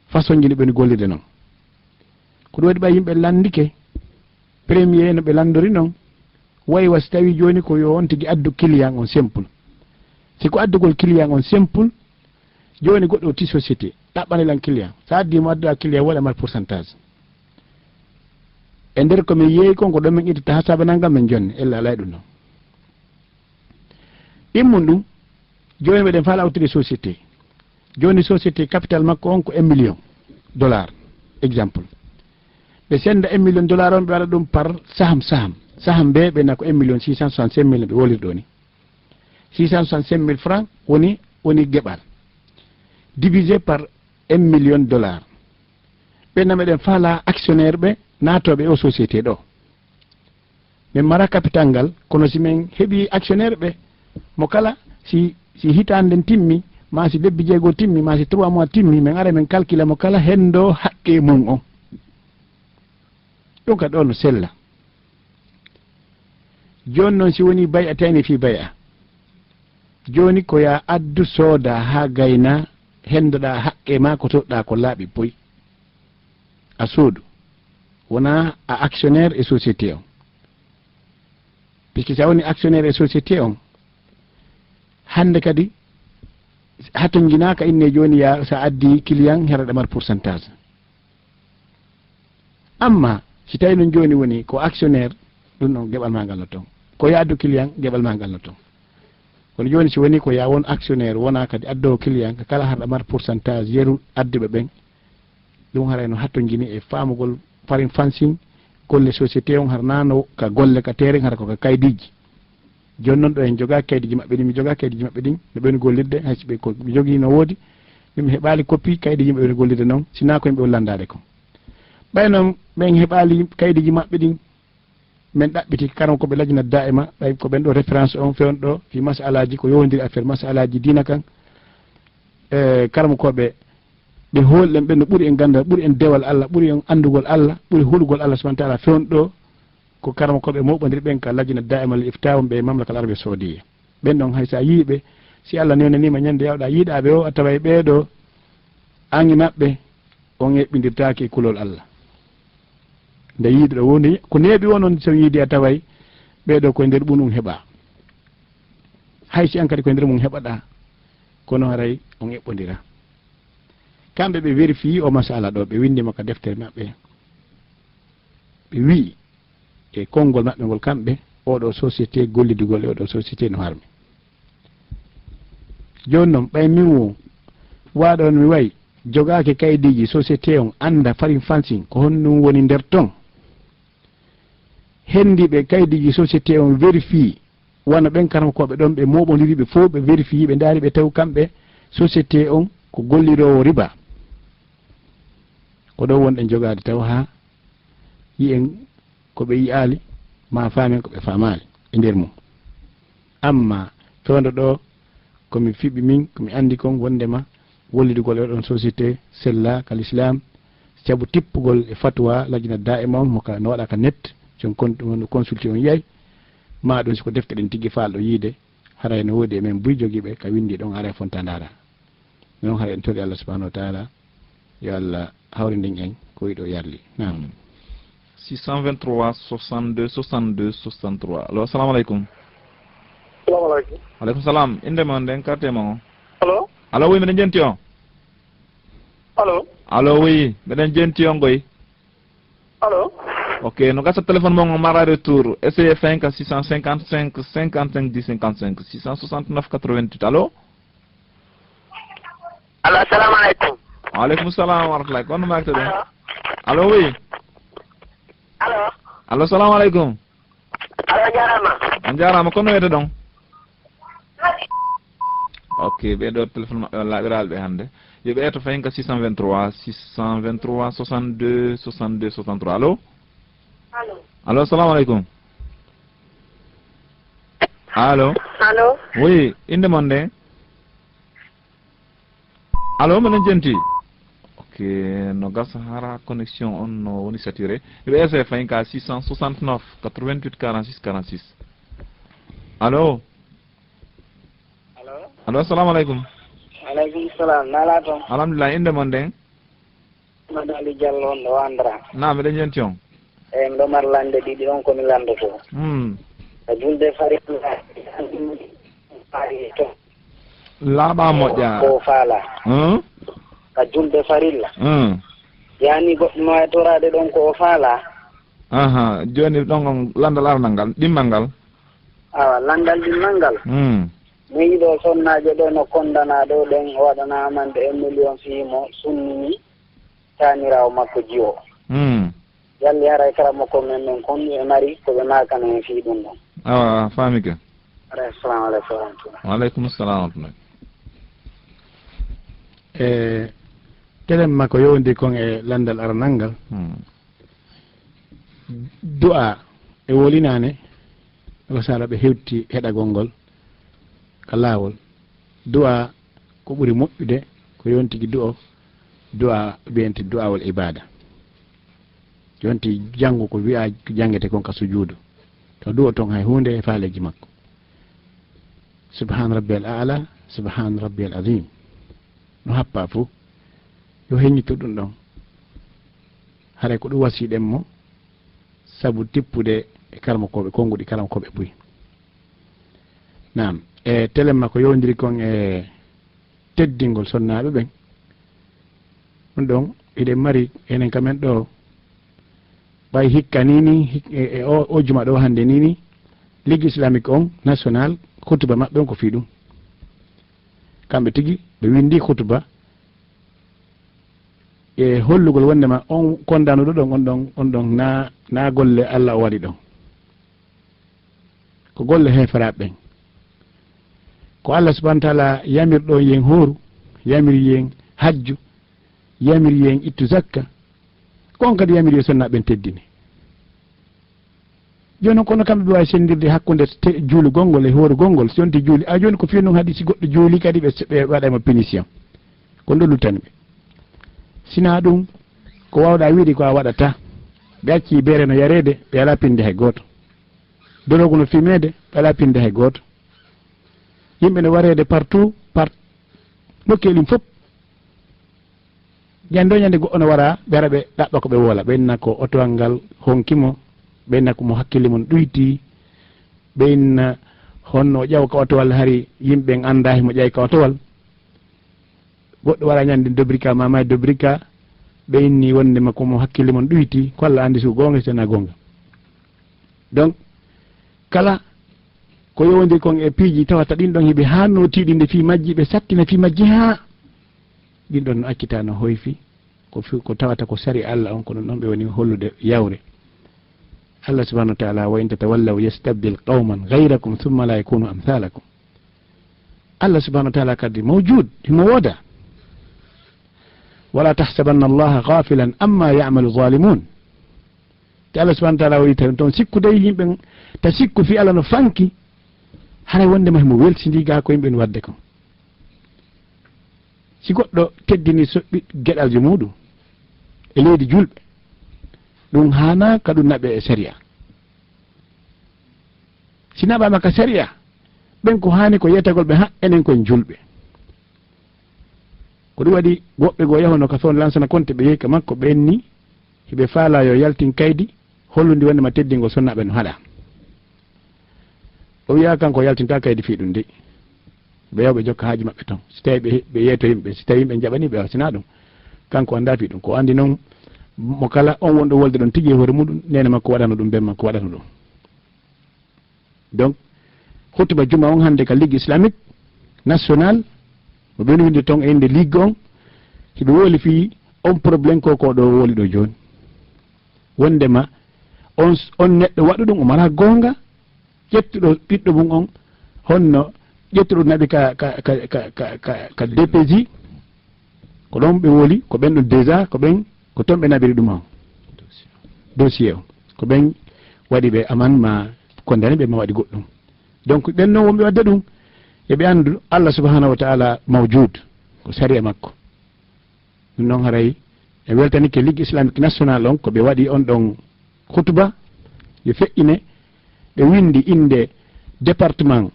Façon ji no ɓe no gollirde non. Ko ɗum waɗi ɓay yimɓe lanndike, premier no ɓe lanndori non, wayi wa si tawi jooni ko yo on tigi addu client on simple. Si ko addugol client on simple, jooni goɗɗo o ti société, ɗaɓɓane lan client. Sa addi mo adduɗa client, waɗa mar pourcentage. E nder ko min yeeyi kon, ko ɗon min ittata ha saabanangal min jonni, ella alay ɗum non. Ɗimmun ɗum, jooni meɗen faala awtude société. Jooni société capital makko on ko un million dollar, exemple. Ɓe senda un million dollar on, ɓe waɗa ɗum par saham, saham. Saham be ɓe na ko un million six cent soixante-cinq mille no ɓe woliri ɗo ni. Six cent soixante-cinq mille francs woni, woni geɓal. Divisé par un million dollar. Ɓen na meɗen faala actionnaire ɓe naatooɓe o société ɗo. Min mara capital ngal, kono si min heɓi actionnaire ɓe, mo kala si, si hitaande nden timmi, ma si lebbi jeego timmi, ma si trois mois timmi, min ara min calcula mo kala hendo haqqe mum on. Ɗum ka ɗo no sella. Jooni noon si woni bay'a tayni fii bay'a. Jooni ko ya addu sooda haa gayna, hendoɗaa haqqe ma ko soɗɗaa ko laaɓi boy. A soodu. Wonaa a actionnaire e société on. Puisque si a woni actionnaire e société on, hannde kadi hatonjinaaka inne jooni ya sa addi client heraɗa mar pourcentage. Amma si tawi noon jooni woni ko actionnaire, ɗum ɗon geɓal ma ngal no toon. Ko ya addu client, geɓal ma ngal no toon. Kono jooni si woni ko ya won actionnaire, wona kadi addowo client, ka kala harɗa mar pourcentage yeru adduɓe ɓen, ɗum haray no hattonjini e faamugol farin fansin golle société on, hara na no ka golle ka terrain, hara ko ka kaydiji. Jooni noon ɗo en jogaa kaydiji maɓɓe ɗin, mi jogaa kaydiji maɓɓe ɗin, no ɓe woni gollirde, hay si ɓe ko mi jogii no woodi, min mi heɓaali copie kaydiji maɓɓe woni gollirde noon, sinaa ko yimɓe woni lanndaade kon. Ɓay noon ɓen heɓaali kaydiji maɓɓe ɗin, min ɗaɓɓiti karamokooɓe lajna daa'ima, ɓay ko ɓen ɗo référence on fewndo ɗo, fii masalaaji ko yowondiri affaire masalaaji diina kan. E, karamokooɓe ɓe hoolɗen ɓen no ɓuri en ganndal, ɓuri en dewal Alla, ɓuri en anndugol Alla, ɓuri hulugol Alla subhanahu wa taala fewndo ɗo, ko karamokooɓe mawɓondiri ɓen ka lajna daa'ima lil ifta wonɓe e Mamlaka al Arabiya Saudiyya. Ɓen ɗon hay sa yii ɓe, si Alla newnaniima ñande yawɗa yiiɗaaɓe o, a taway ɓee ɗo, an e maɓɓe, on eɓɓindirtaake e kulol Alla. Nde yiide ɗo woni, ko neeɓi o noon, so yiidi a taway ɓee ɗoo koye nder ɓun un heɓa. Hay si an kadi koye nder mum heɓaɗaa, kono haray on eɓɓondira. Kamɓe ɓe vérifié o masala ɗo, ɓe winndii mo ka deftere maɓɓe. Ɓe wi'i e konngol maɓɓe ngol kamɓe, oo ɗoo société gollidugol e oo ɗoo société no harmi. Jooni noon, ɓay min wo waaɗo on mi wayi jogaaki kaydiiji société on, annda farin fansin ko honɗum woni nder ton. Henndiiɓe kaydiiji société on vérifié, wano ɓen karamokooɓe ɗon ɓe mooɓondiri ɓe fow, ɓe vérifié, ɓe ndaari, ɓe tawi kamɓe société on ko golliroowo riba. Ko ɗon wonɗen jogaade taw haa yi'en ko ɓe yi'aali, maa faamen ko ɓe faamaali e nder mum. Amma fewndo ɗo, ko mi fiɓi min, ko mi anndi kon wonndema wollidugol e ɗon société sella ka l'islam, sabu tippugol e fatwa lajina daa'ima on, mo ka, no waɗa ka net, si on kon-, on consulté on yiyay, maa ɗum si ko defte ɗen tigi faalɗo yiide, haray no woodi e men buy jogiiɓe ka winndi ɗon, haray fonta ndaara. Noon haray en tori Allah subhanahu wa taala, yo Allah hawrindin en ko wiɗo yarli. Naam. Six cent vingt-trois, soixante-deux, soixante-deux, soixante-trois. Allo, assalamu aleykum. Salamu aleykum. Aleykum salam. Innde mon nden, quartier mon o? Allo? Allo, oui, miɗen jenti on. Allo? Allo, oui, miɗen jenti on koy. Allo? Ok, no gasa téléphone mon o mara retour. Essayez cinq à six cent cinquante-cinq, cinquante-cinq, dix, cinquante-cinq, six cent soixante-neuf, quatre-vingt-huit. Allo? Allo, assalamu aleykum. Wa aleykum salam wa rahmatullahi. Kono maakte ɗum? Allo? Allo, oui. Allo? Allo, salamu aleykum. Allo, jarama. On jarama. Kono wiyete ɗon? Ok, ɓe ɗo téléphone maɓɓe on laaɓiraaɓe ɓe hannde. Yo ɓe eto fayin ka six cent vingt-trois, six cent vingt-trois, soixante-deux, soixante-deux, soixante-trois. Allo? Allo? Allo, salamu aleykum. Allo? Allo? Oui, innde mon nde? Allo, menen jenti? Ok, no gasa hara connexion on no woni saturé. Yo ɓe essayer fayin ka six cent soixante-neuf, quatre-vingt-huit, quarante-six, quarante-six. Allo? Allo? Allo, assalamu aleykum. Aleykum salam. Nala toon? Alhamdulillah, innde mon nden? Mad Ali Diallo on ɗo Andra. Naam, miɗen yenti on. Eyi, miɗo mari lande ɗiɗi, on ko mi landoto. Hmm. Ka julde farilla, to. Laaɓa moƴƴa. Ko faala. Hmm? Ka julde farilla. Hmm. Yani goɗɗo no e toraade ɗon ko o faala. Aha, jooni ɗon on landal aranal ngal, ɗimmal ngal. Awa, landal ɗimmal ngal. Hmm. Mi yiɗo sonnaajo ɗo no kondanaa ɗo ɗen, o waɗana amande un million fii mo sunnini taaniraawo makko jiwo. Hmm. Yalli haray karamoko men men kon e mari ko ɓe maakana en fii ɗum ɗon. Awa, faami ke. Haray, assalamu aleykum wa rahmatullah. Wa aleykum salam wa rahmatullah. E, telen makko yowndi kon e landal aranal ngal. Hmm. Du'a e wolinaane, ko sala ɓe hewti heɗagol ngol ka laawol. Du'a ko ɓuri moƴƴude, ko yontigi du'o, du'a wiyente du'awol ibada. Yonti janngo ko wi'a, ko janngete kon ka sujuudu. To du'o ton hay huunde e faaleeji makko. Subhan rabbiyal a'la, subhan rabbiyal azim. No happa fuu, yo heññitu ɗum ɗon. Haray ko ɗum wasiɗen mo, sabu tippude e karamokooɓe, konnguɗi karamokooɓe buy. Naam, e telen makko yowndiri kon e teddingol sonnaaɓe ɓen. Ɗum ɗon, hiɗen mari enen ka men ɗo, ɓay hikka ni ni, hik-, e, e o, o juma ɗo hannde ni ni, Ligue Islamique on, national, hutuba maɓɓe on ko fii ɗum. Kamɓe tigi, ɓe winndi hutuba e hollugol wonndema on kondanuɗo ɗon, on ɗon, on ɗon na, na golle Alla o waɗi ɗon. Ko golle heeferaaɓe ɓen. Ko Alla subhanahu wa taala yamirɗo yen hooru, yamiri yen hajju, yamiri yen ittu zakka, ko on kadi yamiri yo sonnaaɓe ɓen teddine. Jooni noon, kono kamɓe ɓe waawi senndirde hakkunde te-, juulugol ngol e hoorugol ngol, si yonti juuli, a jooni ko fii noon haɗi si goɗɗo juuli kadi ɓe, ɓe waɗa mo punition. Ko ɗo luttani ɓe. Sinaa ɗum, ko waawɗaa wiide ko a waɗataa. Ɓe accii beere no yareede, ɓe alaa pinde hay gooto. Dorogu no fimeede, ɓe alaa pinde hay gooto. Yimɓe no wareede partout, par nokkeeli fof. Ñande o ñande goɗɗo no wara, ɓe ara ɓe ɗaɓɓa ko ɓe woola. Ɓe inna ko otowal ngal honki mo, ɓe inna ko mo hakkille mum ɗuyti, ɓe inna honno o ƴawa ka otowal hari yimɓe ɓen annda himo ƴawi ka otowal. Goɗɗo wara ñande dobrika, mama dobrika, ɓe inni wonde ma ko mo hakkille mum ɗuyti, ko Allah anndi si ko goonga si tana goonga. Donc, kala ko yowondiri kon e piiji tawata ɗin ɗon hiɓe haa nootiɗinde fii majji, ɓe sattina fii majji haa ɗin ɗon no accita no hoyfi, ko fi-, ko tawata ko sari Allah on, ko ɗum ɗon ɓe woni hollude yawre. Allah subhanahu wa ta'ala, "Wa in tatawallaw yastabdil qawman ghayrakum thumma la yakunu amthalakum." Allah subhanahu wa ta'ala kadi mawjud, himo wooda. "Wala tahsabanna Allaha ghafilan amma ya'malu zalimun." Te Allah subhanahu wa ta'ala o wi'i tawi ton sikkude yimɓe, ta sikku fii Allah no fanki, haray wonde ma himo welsindi gaa ko yimɓe no wadde kon. Si goɗɗo teddini so-, ɓi-, geɗaljo muuɗum e leydi julɓe, ɗum haanaa ka ɗum naɓe e sariya. Si naɓaama ka sariya, ɓen ko haani ko yetagol ɓe, ha, enen ko en julɓe. Ko ɗum waɗi woɓɓe goo yahuno ka son lansana konte, ɓe yehi ka makko, ɓe enni, hiɓe faalaa yo yaltin kaydi, hollundi wonde ma teddingol sonnaaɓe no haɗa. O wi'a kanko o yaltinta kaydi fii ɗum de. Ɓe yaha ɓe jokka haaji maɓɓe ton. Si tawi ɓe, ɓe yeeto yimɓe, si tawi yimɓe jaɓani ɓe, si na ɗum. Kanko annda fii ɗum. Ko anndi non, mo kala on wonɗo wolde ɗon tigi e hoore muɗum, neene makko waɗano ɗum, ben makko waɗano ɗum. Donc, hutuba juma on hannde ka Ligue Islamique National, mo ɓe windi ton e innde Ligue on, hiɓe woli fii on problème ko, ko ɗo woli ɗo jooni. Wondema on, on neɗɗo waɗu ɗum, o mara goonga, ƴettuɗo ɓiɗɗo mum on, honno ƴettuɗo naɓi ka, ka, ka D P J, ko ɗon ɓe woli, ko ɓen ɗon déjà, ko ɓen, ko ton ɓe naɓiri ɗum on. Dossier on. Ko ɓen waɗi ɓe aman ma condamné ɓe ma waɗi goɗɗum. Donc, ɓen non wonɓe wadde ɗum, eɓe anndu Allah subhanahu wa ta'ala mawjud, ko sariya makko. Ɗum noon haray en weltanike Ligue Islamique National on, ko ɓe waɗi on ɗon hutuba, yo feƴƴine, ɓe winndi innde département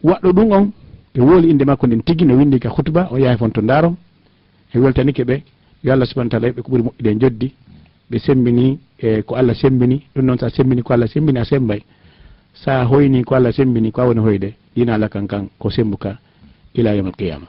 waɗɗo ɗum on, ɓe wooli innde makko nden tigi no winndi ka hutuba, o yahay fon to ndaaron. En weltanike ɓe, yo Allah subhanahu wa ta'ala yoɓ ɓe ko ɓuri moƴƴude e njoddi, ɓe semmbini e ko Allah semmbini, ɗum noon sa semmbini ko Allah semmbini, a semmbay. Sa hoyni ko Allah semmbini, ko a woni hoyde, diina Allah kan kan ko semmbuka ila yawmal qiyama.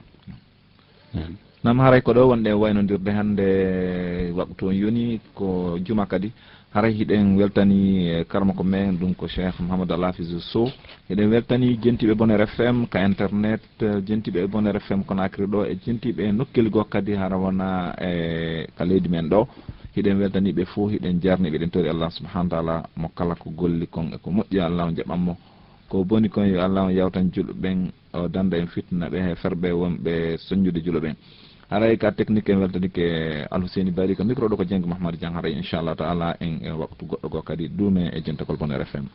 Naam. Naam, haray ko ɗo wonɗen waynondirde hannde, waqtu on yoni ko juma kadi. Haray hiɗen weltani, eh, karamoko men, ɗum ko Cheikh Mouhamadou Al Hafiz Sow. Hiɗen weltani jentiiɓe Bonheur F M ka internet, eh, jentiiɓe Bonheur F M Conakry ɗo, e jentiiɓe nokkeeli goo kadi, hara wona, eh, ka leydi men ɗo. Hiɗen weltani ɓe fof, hiɗen jarni ɓe, hiɗen tori Allah subhanahu wa ta'ala mo kala ko golli kon e ko moƴƴi, Allah on jaɓan mo. Ko boni kon, yo Allah on yawtan julɓe ɓen, o danda en fitna ɓe he ferɓe wonɓe soññude julo ɓen. Haray ka technique en weltanike Alhuseyni Bari, ka micro ɗo ko Jeng Mahamadu Jang. Haray inchallah ta'ala en e waqtu goɗɗo goo kadi duume e jentagol Bonheur F M.